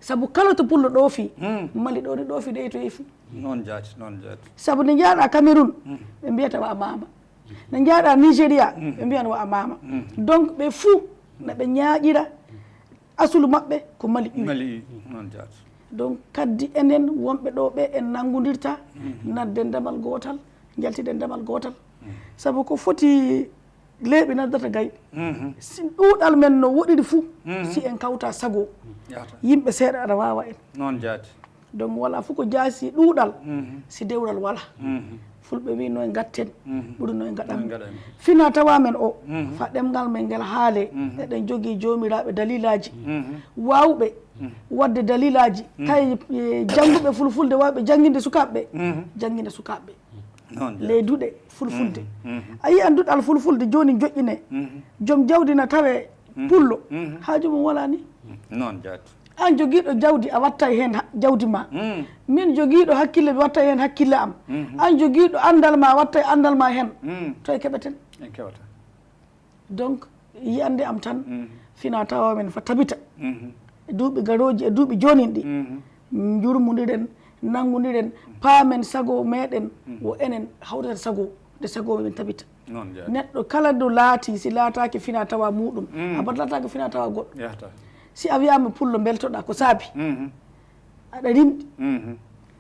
Sabu kala to pullo ɗoofi mali ɗo ni ɗoofi ɗe to yefi. Noon jaati noon jaati. Sabu nde njaaɗa cameroun ɓe mbiyata wa a maama. Nde njaaɗa nigéria ɓe mbiyan wa a maama. Donc ɓe fuu na ɓe ñaaƴira asulu maɓɓe ko mali ƴuwi. Mali noon jaati. Donc kaddi enen wonɓe ɗo ɓe en nanngondirta nadden damal gootal njaltiden damal gootal. Sabu ko foti leeɓi naddata gay si ɗuuɗal men no woɗiri fuu si en kawta sago yimɓe seeɗa aɗa waawa en. Noon jaati. Donc wala fof ko jaasi ɗuuɗal si dewral wala. Fulɓe wi no e ngatten ɓuri no e ngaɗan. Fina tawa men o fa ɗemngal men ngel haale eɗen jogii joomiraaɓe daliilaaji waawɓe waɗde daliilaaji tawi jannguɓe fulfulde waawɓe jannginde sukaaɓe ɓe janngina sukaaɓe ɓe. Ley duɗe fulfulde a yiyan duɗal fulfulde jooni joƴƴine joom jawdi na tawe pullo haaju mum wala ni. Noon jaati. Aan jogiiɗo jawdi a wattay heen jawdi ma min jogiiɗo hakkille mi wattay heen hakkille am. Aan jogiiɗo anndal ma a wattay anndal ma heen. Toye keɓeten? En keɓata. Donc yiyannde am tan fina tawa men fa tabita e duuɓi garooji e duuɓi joonin ɗi. njurmundiren, nanngundiren, paamen sago meɗen, wo enen hawtata sago, nde sago men tabita. Neɗɗo kala ɗo laati, si laataaki fina tawa muɗum, abat laataaki fina tawa goɗɗo. Si a wiyaama pullo mbeltoɗaa, ko saabi? Aɗa rimɗi,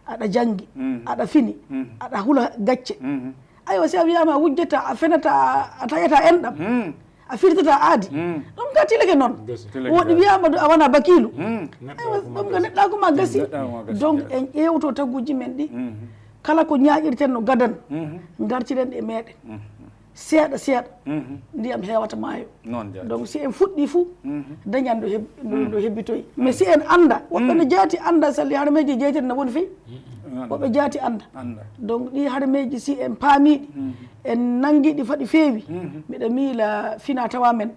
aɗa janngi, aɗa fini, aɗa hula gacce. Aywa, si a wiyaama a wujjata, a fenata, a taƴata enɗam, a firtata aadi. Ɗum ka tilake noon. Woɗi wiyaama a wona bakiilu. Aywa, ɗum ka neɗɗaaku ma gasi. Donc en ƴeewto taguuji men ɗi. Kala ko ñaaƴirten no gadan, ngartiren e meɗen. Seeɗa seeɗa, ndiyam heewata maayo. Donc si en fuɗɗi fuu, dañan ɗo heb-, ɗo, ɗo hebbitoyi. Mais si en annda, woɓɓe no jaati annda salli harmeeji jeyten no woni fii. Woɓɓe jaati annda. Donc ɗi harmeeji si en paamiɗi, en nanngiɗi faɗi feewi, mbiɗa miila fina tawa men,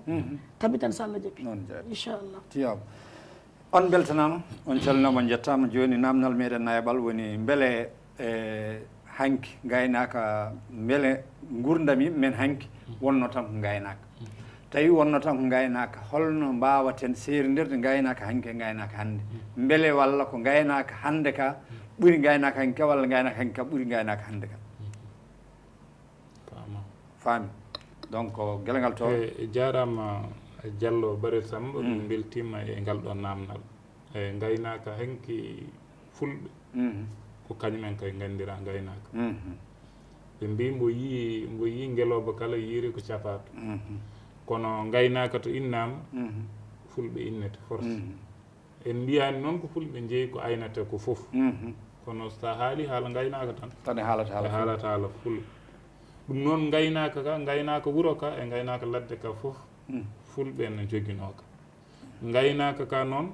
tabitan salla jaɓi. Inchallah. On mbeltanaama, on calminaama, on njettaama. Jooni naamnal meɗen nayaɓal woni mbele e hanki ngaynaaka, mbele nguurndam yimɓe men hanki wonno tan ko ngaynaaka? Tawi wonno tan ko ngaynaaka, holno mbaawaten seerindirde ngaynaaka hanki e ngaynaaka hannde? Mbele walla ko ngaynaaka hannde ka ɓuri ngaynaaka hanki ka, walla ngaynaaka hanki ka ɓuri ngaynaaka hannde ka? Faami. Donc gila ngal to. E jaaraama Jallo Bare Samba, min mbeltiima e ngal ɗo naamnal. E ngaynaaka hanki fulɓe, ko kañum en kay nganndira ngaynaaka. Ɓe mbii mbo yii, mbo yii ngelooba kala yiiri ko capaato. Kono ngaynaaka to innaama, fulɓe innete force. En mbiyaani noon ko fulɓe njeyi ko aynata ko fof. Kono so a haali haala ngaynaaka tan, tan e haalata haala fulɓe. Ɗum noon ngaynaaka ka, ngaynaaka wuro ka e ngaynaaka ladde ka fof, fulɓe no njoginoo ka. Ngaynaaka ka noon,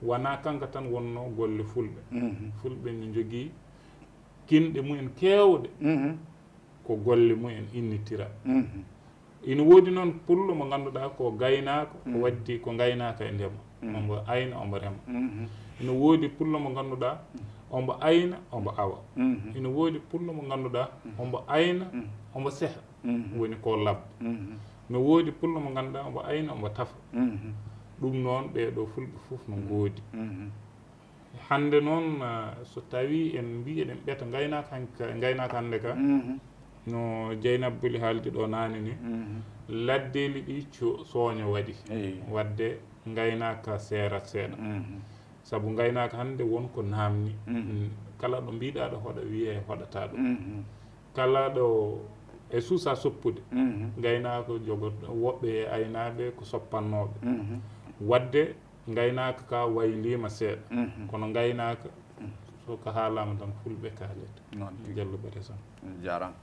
wonaa kanka tan wonnoo golle fulɓe. Fulɓe no njogii kinɗe mumen keewɗe ko golle mumen innitira. Ina woodi noon pullo mo ngannduɗaa ko gaynaako, ko waɗdi ko ngaynaaka e ndema. Ombo ayna, ombo rema. Ina woodi pullo mo ngannduɗaa ombo ayna, ombo awa. Ina woodi pullo mo ngannduɗaa ombo ayna, ombo seha, woni ko labbo. No woodi pullo mo ngannduɗaa ombo ayna, ombo tafa. Ɗum noon ɓee ɗoo fulɓe fof no ngoodi. Hannde noon, so tawii en mbii eɗen ɓeta ngaynaaka hanki ka e ngaynaaka hannde ka, no Jeynaba Buli haaldi ɗo naane ni, laddeeli ɗi sooño waɗi. Waɗde ngaynaaka seerat seeɗa. Sabu ngaynaaka hannde won ko naamni. Kala ɗo mbiiɗaa ɗo hoɗa wiyee hoɗataa ɗo. Kala ɗo e suusa soppude, ngaynaaka jogo woɓɓe e aynaaɓe ko soppannooɓe. Waɗde ngaynaaka ka wayliima seeɗa, kono ngaynaaka so ka haalaama tan fulɓe kaalete. Noon tigi. Jallo Bari Samba. Jaaraama.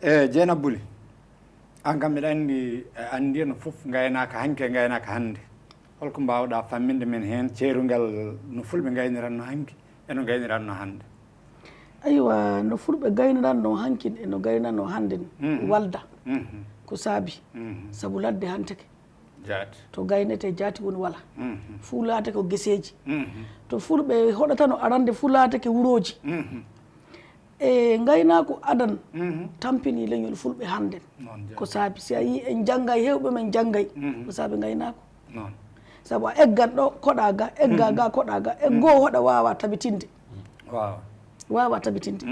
E Jeynaba Buli, aan kam mbiɗa anndi a anndi no fof ngaynaaka hanki e ngaynaaka hannde. Holko mbaawɗaa famminde men heen ceerungal no fulɓe ngayniranno hanki e no ngayniranno hannde? Aywa, no fulɓe gayniranno hanki e no gayniranno hannde, walda ko saabi. Sabu ladde hanteke to gaynete jaati woni wala. Fuu laate ko geseeji. To fulɓe hoɗatano arande fuu laateke wurooji. E ngaynaako adan tampini leñol fulɓe hannden. Ko saabi si a yii en janngay, heewɓe men janngay ko saabi ngaynaako. Sabu a eggan ɗo koɗa ga, egga ga koɗa ga, eggo hoɗa waawa tabitinde. Waawa tabitinde.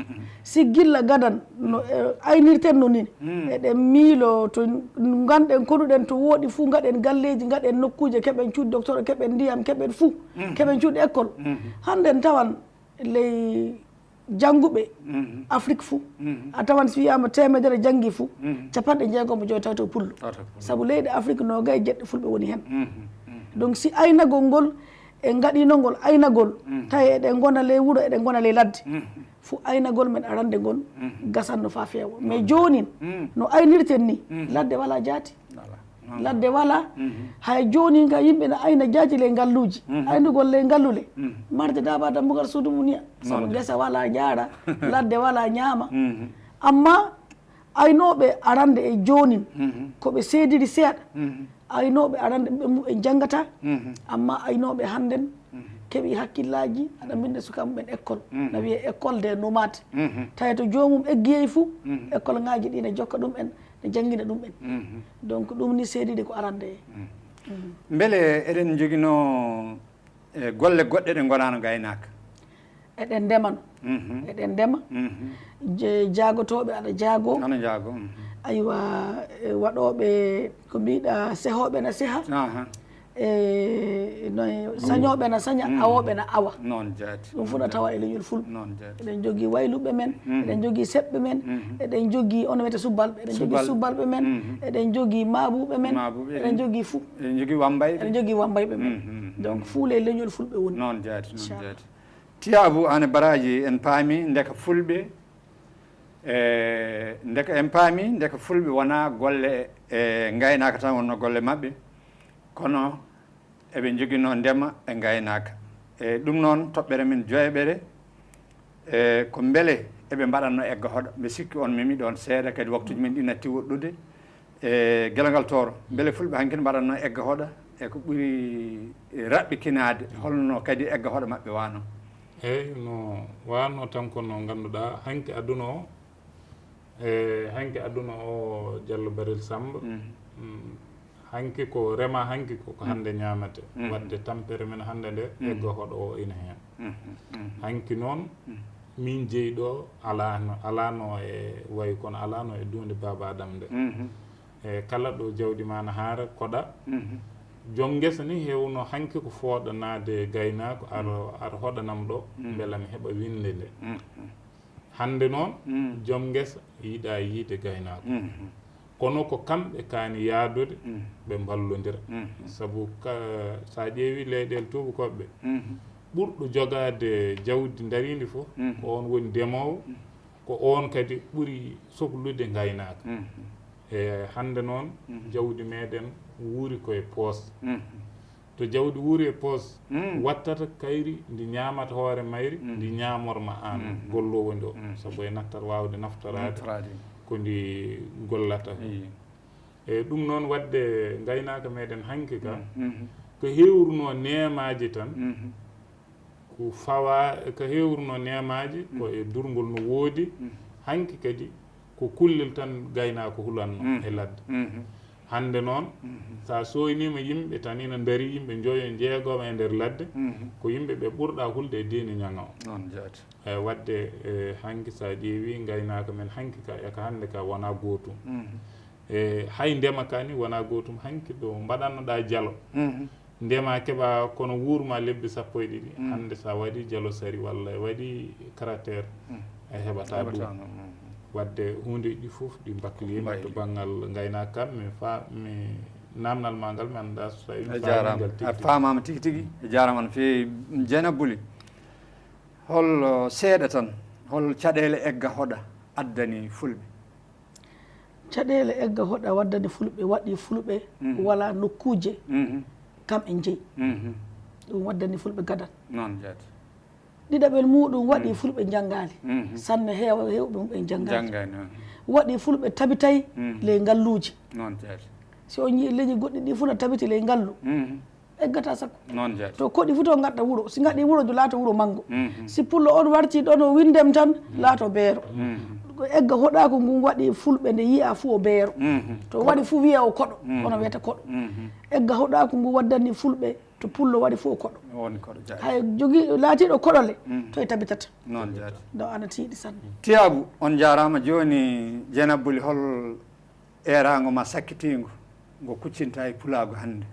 Si gilla gadan no aynirten no ni, eɗen miilo to nganɗen konuɗen to wooɗi fuu, ngaɗen galleeji, ngaɗen nokkuuje, keɓen cuuɗi docteur, keɓen ndiyam, keɓen fuu, keɓen cuuɗi école. Hannden tawan ley jannguɓe Afrik fuu, a tawan si wiyaama teemedere janngi fuu, capanɗe jeegom e joy tawto pullo. Sabu leyɗe Afrik noogay e jeɗɗe fulɓe woni heen. Donc si aynagol ngol e ngaɗinol ngol aynagol, tawi eɗen ngona ley wuro, eɗen ngona ley ladde, fuu aynagol men arande ngol gasanno faa feewa. Mais joonin no aynirten ni, ladde walaa jaati. Ladde walaa. Hay joonin ka yimɓe na ayna jaati ley ngalluuji, aynugol ley ngallule, marde daaba dambugal suudu mum niya. Sabu ngesa walaa jaara, ladde walaa ñaama. Amma aynooɓe arande e joonin ko ɓe seediri seeɗa. Aynooɓe arande ɓe mum en janngataa. Amma aynooɓe hannden keɓi hakkillaaji, aɗa mbinnda suka mum en école, na wiyee école des nomates. Tawi to joomum eggiyey fuu, école ŋaaji ɗi na jokka ɗum en, ne janngina ɗum en. Donc ɗum ni seedide ko arande e. Mbele eɗen njoginoo e golle goɗɗe ɗe ngonaano ngaynaaka? Eɗen ndema no. Mhm. Eɗen ndema. Mhm. Je-, jaagotooɓe aɗa jaago. Ana jaago. Mhm. Aywa, e waɗooɓe ko mbiɗa, sehooɓe na seha. Aha. E no sañooɓe na saña, mm, awooɓe na awa. Noon jaati. Ɗum fof na tawa e leñol Fulɓe. Noon jaati. Eɗen jogii wayluɓe men, mm, eɗen jogii seɓɓe men, mm, eɗen jogii, ono wiyetee, subalɓe, eɗen jogii subalɓe men, mm, eɗen jogii maabuɓe men, maabuɓe, eɗen jogii fu-, eɗen jogii wambayɓe, eɗen jogii wambayɓe men. Mm, mm, donc, mm, fuule e leñol Fulɓe woni. Noon jaati, noon jaati. Tiyaabu, aan e baraaji, en paami ndeka Fulɓe, e, ndeka en paami ndeka Fulɓe wonaa golle e ngaynaaka tan wonnoo golle maɓɓe, kono eɓe njoginoo ndema e ngaynaaka. E ɗum noon, toɓɓere men joyaɓere, e, ko mbele eɓe mbaɗatnoo egga hoɗa. Mbe sikki on memi ɗoon seeɗa, kadi waktuuji men ɗi natti woɗɗude. E Gelongal Tooro, mbele Fulɓe hanki ne mbaɗatnoo egga hoɗa, e ko ɓuri raɓɓikinaade, holno kadi egga hoɗa maɓɓe waano? Eeyi, no waano tan ko no ngannduɗaa, hanki aduna o, e hanki aduna o, Jallo Barel Samba, mm, mm, hanki ko rema, hanki ko, ko, mm, hannde ñaamate. Mm. Waɗde tampere men hannde nde, mm, egga hoɗa o ina heen. Mhm, mhm. Hanki noon, mhm, min jeyi ɗo alaano, alaano e wayi kono alaano e duunde Baaba Adam nde. Mhm. E kala ɗo jawdi ma na haara, koɗa. Mhm. Joom ngesa ni heewno hanki ko fooɗanaade gaynaako, ar, mhm, ar hoɗanam ɗo, mhm, mbela mi heɓa winnde nde. Mhm. Hannde noon, mm, joom ngesa yiɗaa yiide gaynaako. Mhm. Kono ko kamɓe kaani yaadude, mm, ɓe mballondira. Mhm. Sabu ka, so a ƴeewi leyɗeele tuubakooɓe, mhm, ɓurɗo jogaade jawdi ndariindi fof, mhm, ko oon woni ndemoowo, mhm, ko oon kadi ɓuri soklude ngaynaaka. Mhm. E hannde noon, mhm, jawdi meeɗen wuuri ko e poos. Mhm. To jawdi wuuri e poos, mm, wattata kayri, ndi ñaamata hoore mayri, mm, ndi ñaamorma aan, mm, golloowo ndi o. Mm. Sabu e nattat waawde naftoraade, naftoraade, ko ndi gollata. Eyi. E ɗum noon waɗde ngaynaaka meeɗen hanki ka, mm, mhm, ko hewruno neemaaji tan, mhm, ko fawa, ko hewruno neemaaji ko, mm, e durngol no woodi, mm, hanki kadi ko kullel tan gaynaako hulanno, mm, e ladde. Mhm. Hannde noon, mhm, so a sooyniima yimɓe tan ina ndarii, yimɓe njoyo, njeegooɓe e nder ladde, mhm, ko yimɓe ɓe ɓurɗaa hulde e diine ñaŋa o. Noon jaati. E waɗde, e, hanki so a ƴeewi ngaynaaka men hanki ka e ka hannde ka wonaa gootum. Mhm. E hay ndema ka ni wonaa gootum. Hanki ɗo mbaɗannoɗaa jalo. Mhm. Ndema keɓa kono wuurma lebbi sappo e ɗiɗi. Mm. Hannde so a waɗi jalo sari walla a waɗi cratère, mm, a heɓataa ɗum. Heɓataa ɗum, mm. Waɗde huundeeji ɗi fof ɗi mbakliima to banngal ngaynaaka kam, mi fa-, mi naamnal ma ngal, mi anndaa so tawi mi faami ngal tigi tigi. A jaaraama. A faamaama tigi tigi. A jaaraama no feewi. Jeynaba Buli, hol, uh, seeɗa tan, hol caɗeele egga hoɗa addani Fulɓe? Caɗeele egga hoɗa waddani Fulɓe, waɗi Fulɓe, mhm, wala nokkuuje, mhm, kam en jeyi. Mhm. Ɗum waddani Fulɓe gadal. Noon jaati. Ɗiɗaɓel muuɗum waɗi, mhm, Fulɓe njanngaali. Mhm. Sanne heewa, heewɓe mum en njanngaali. Njanngaani, mhm. Waɗi Fulɓe tabitay, mhm, ley ngalluuji. Noon jaati. Si on njii leñi goɗɗi ɗi fof na tabiti ley ngallu. Mhm. Eggata sakko. Noon jaati. To koɗi fof to ngaɗɗa wuro. Si ngaɗi wuro, jo laato wuro manngo. Mhm. Si pullo on warti ɗon o winndem tan, mhm, laato beero. Mhm. Ko egga hoɗaaku ngun waɗi Fulɓe nde yi'a fof o beero. Mhm. To waɗi fof wi'a o koɗo, mhm, kono wiyata koɗo. Mhm. Egga hoɗaaku ngu waddani Fulɓe to pullo waɗi fof o koɗo. Woni koɗo jaati. Hay jogii laatiiɗo koɗo le, mhm, to e tabitata. Noon jaati. Ɗo ana tiiɗi sanne. Tiyaabu, on njaaraama. Jooni, Jeynaba Buli, hol eeraango ma sakkitiingo ngo kuccinta e pulaagu hannde?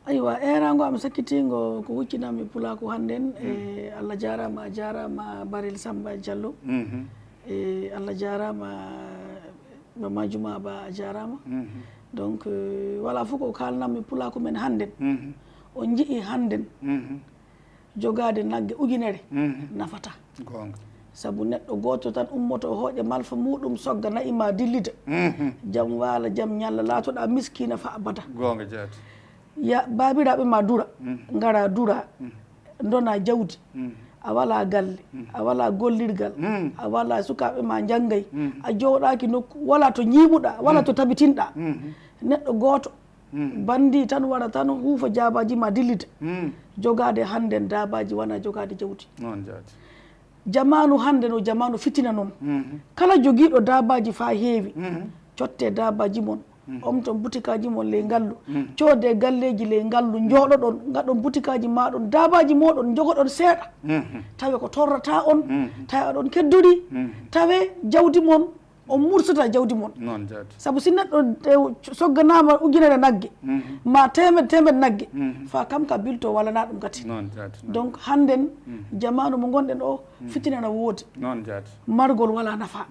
Aywa, eeraango am sakkitiingo ko huccinammi pulaaku hannden, mm, e Allah jaaraama, a jaaraama Barel Samba Diallo. Mhm. E Allah jaaraama Mama Juma Ba, a jaaraama. Mhm. Donc, eh, walaa fof ko kaalnammi pulaaku men hannden. Mhm. On njii hannden. Mhm. Jogaade nagge ujunere, mhm, nafataa. Goonga. Sabu neɗɗo gooto tan ummoto, hooƴa malfa muuɗum, sogga na'i ma dillida. Mhm. Jam waala, jam ñalla, laatoɗaa miskiina faa abada. Goonga jaati. Ya, baabiraaɓe ma dura, mhm, ngara dura, mhm, ndona jawdi. Mhm. A walaa galle, mhm, a walaa gollirgal, mhm, a walaa sukaaɓe ma njanngay, mhm, a jooɗaaki nokku, walaa to ñiiɓuɗaa, walaa, mhm, to tabitinɗaa. Mhm. Neɗɗo gooto, mm, banndi tan wara tan huufa jaabaaji ma dillida. Mm. Jogaade hannden daabaaji wona jogaade jawdi. Noon jaati. Jamaanu hannden o jamaanu fitina noon. Mhm. Kala jogiiɗo daabaaji faa heewi, mhm, cottee daabaaji mon, Omton butikaaji mon ley ngallu. Coodee galleeji ley ngallu, njooɗoɗon, ngaɗon butikaaji maaɗon, daabaaji mooɗon, njogoɗon seeɗa. Tawe ko torrata on, tawe aɗon keddori, tawe jawdi mon, on mursata jawdi mon. Noon jaati. Sabu si neɗɗo, eh, sogganaama ujunere nagge, ma teemed, teemed nagge, fa kam ka bilto walana ɗum kadi. Noon jaati, noon. Donc, hannden, jamaanu mo ngonɗen o, fitina na woodi. Noon jaati. Margol wala nafa.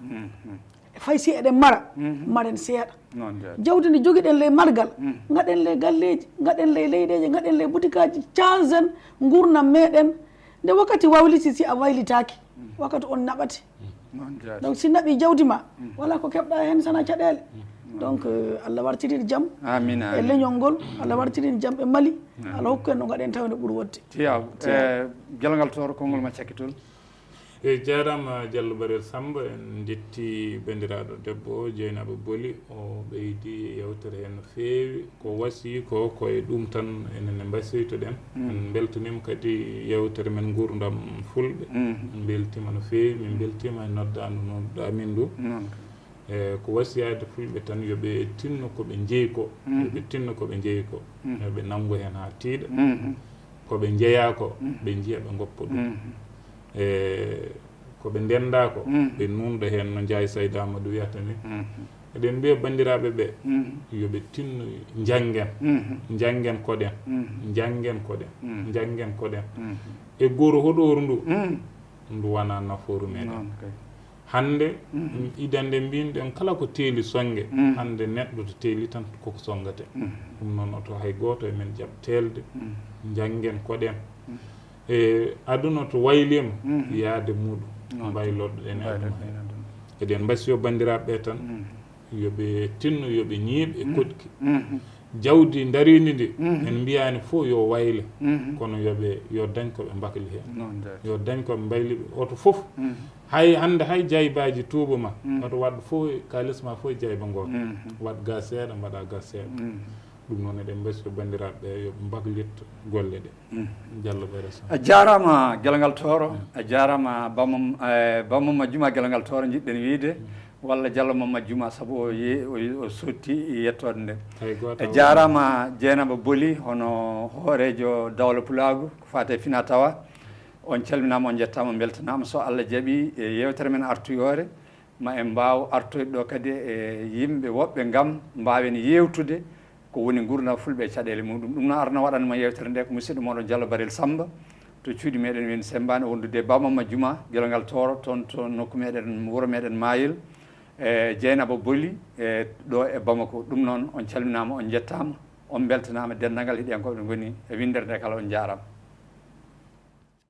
Fay si eɗen mara, maren seeɗa. Noon jaati. Jawdi ndi jogiɗen ley margal, ngaɗen ley galleeji, ngaɗen ley leyɗeeji, ngaɗen ley butikaaji, cangen ngurndan meɗen. Nde wakkati wayliti, si a waylitaaki, wakkati on naɓate. Noon jaati. Donc, si naɓi jawdi ma, wala ko keɓɗa heen sana caɗeele. Donc, euh, Allah wartirir jam Amin, e amin. Leñol ngol, Allah wartirir jam e Mali. Amin. Allah hokku en no ngaɗen tawde ɓuri wodde. Tiyaw, Tiyaw. Eh, Gelngal Tooro, konngol ma cakkitol. E jaaraama Diallo Barel Samba, en njetti banndiraaɗo debbo o, Jeynaba Boli, o ɓeydi yewtere heen no feewi. Ko wasii ko, ko e ɗum tan enen ne mbasiytoɗen. En mbeltaniima kadi yewtere men nguurndam fulɓe. En mbeltiima no feewi, min mbeltiima e noddaandu nodduɗaa min ndu. Noon kay. E ko wasiyaade fulɓe tan, yo ɓe tinno ko ɓe njeyi ko, yo ɓe tinno ko ɓe njeyi ko, yo ɓe nanngu heen haa tiiɗa. Ko ɓe njeyaa ko, ɓe njiya, ɓe ngoppa ɗum. E ko ɓe ndenndaa ko, ɓe nuunɗa heen, no Njaay Sayda Amadou wiyata ni. Eɗen mbiya banndiraaɓe ɓe, yo ɓe tinno, njanngen, njanngen koɗen, njanngen koɗen, njanngen koɗen. E goro hoɗooru ndu, ndu wona nafooru meɗen. Noon kay. Hannde, iɗen nde mbinɗen kala ko teeli sonnge, hannde neɗɗo to teeli tan koko sonngate. Ɗum noon, oto hay gooto e men jaɓ teelde, njanngen koɗen. E aduna to wayliima, yaade muuɗum, noon. Mbayloɗen e aduna. Eɗen mbasiyo banndiraaɓe ɓe tan, yo ɓe tinno, yo ɓe ñiiɓ e koɗki. Jawdi ndariindi ndi, en mbiyaani fof yo wayle, kono yo ɓe, yo dañ ko ɓe mbakli heen. Noon jaati. Yo dañ ko ɓe mbayli ɓe. Oto fof, hay hannde, hay jaybaaji tuuba ma, oto waɗ fof kaalis ma fof e jayba ngoo. Waɗ ga seeɗa, mbaɗa ga seeɗa. Ɗum noon, eɗen mbasiyo banndiraaɓe ɓe, yo ɓe mbaklit golle ɗe. Diallo Bere Sow. A jaaraama Gelngal Tooro, a jaaraama Bamam, eh, Bamam Juma Gelngal Tooro njiɗɗen wiyde, walla Diallo Mamma Juma, sabu o ye-, o, o sotti yettoode nde. Hay gooto. A jaaraama Jeynaba Boli, hono hooreejo Dawla Pulaagu, ko faati e fina tawa. On calminaama, on njettaama, on mbeltanaama. So Allah jaɓii, e yewtere men artoyoore, ma en mbaaw artoyde ɗo kadi e yimɓe woɓɓe ngam mbaawen yeewtude ko woni nguurndam fulɓe e caɗeele muɗum. Ɗum noon, arno waɗan ma yewtere nde ko musidɗo moɗon Diallo Barel Samba to cuuɗi meɗen Ween Sembani, wondude e Bamama Juma, Gelngal Tooro, toon to nokku meɗen, wuro meɗen Mayel, e Jeynaba Boli, e ɗo e Bamako. Ɗum noon, on calminaama, on njettaama, on mbeltanaama, denndangal heɗiyankooɓe ngoni e winndere nde kala, on njaaraama.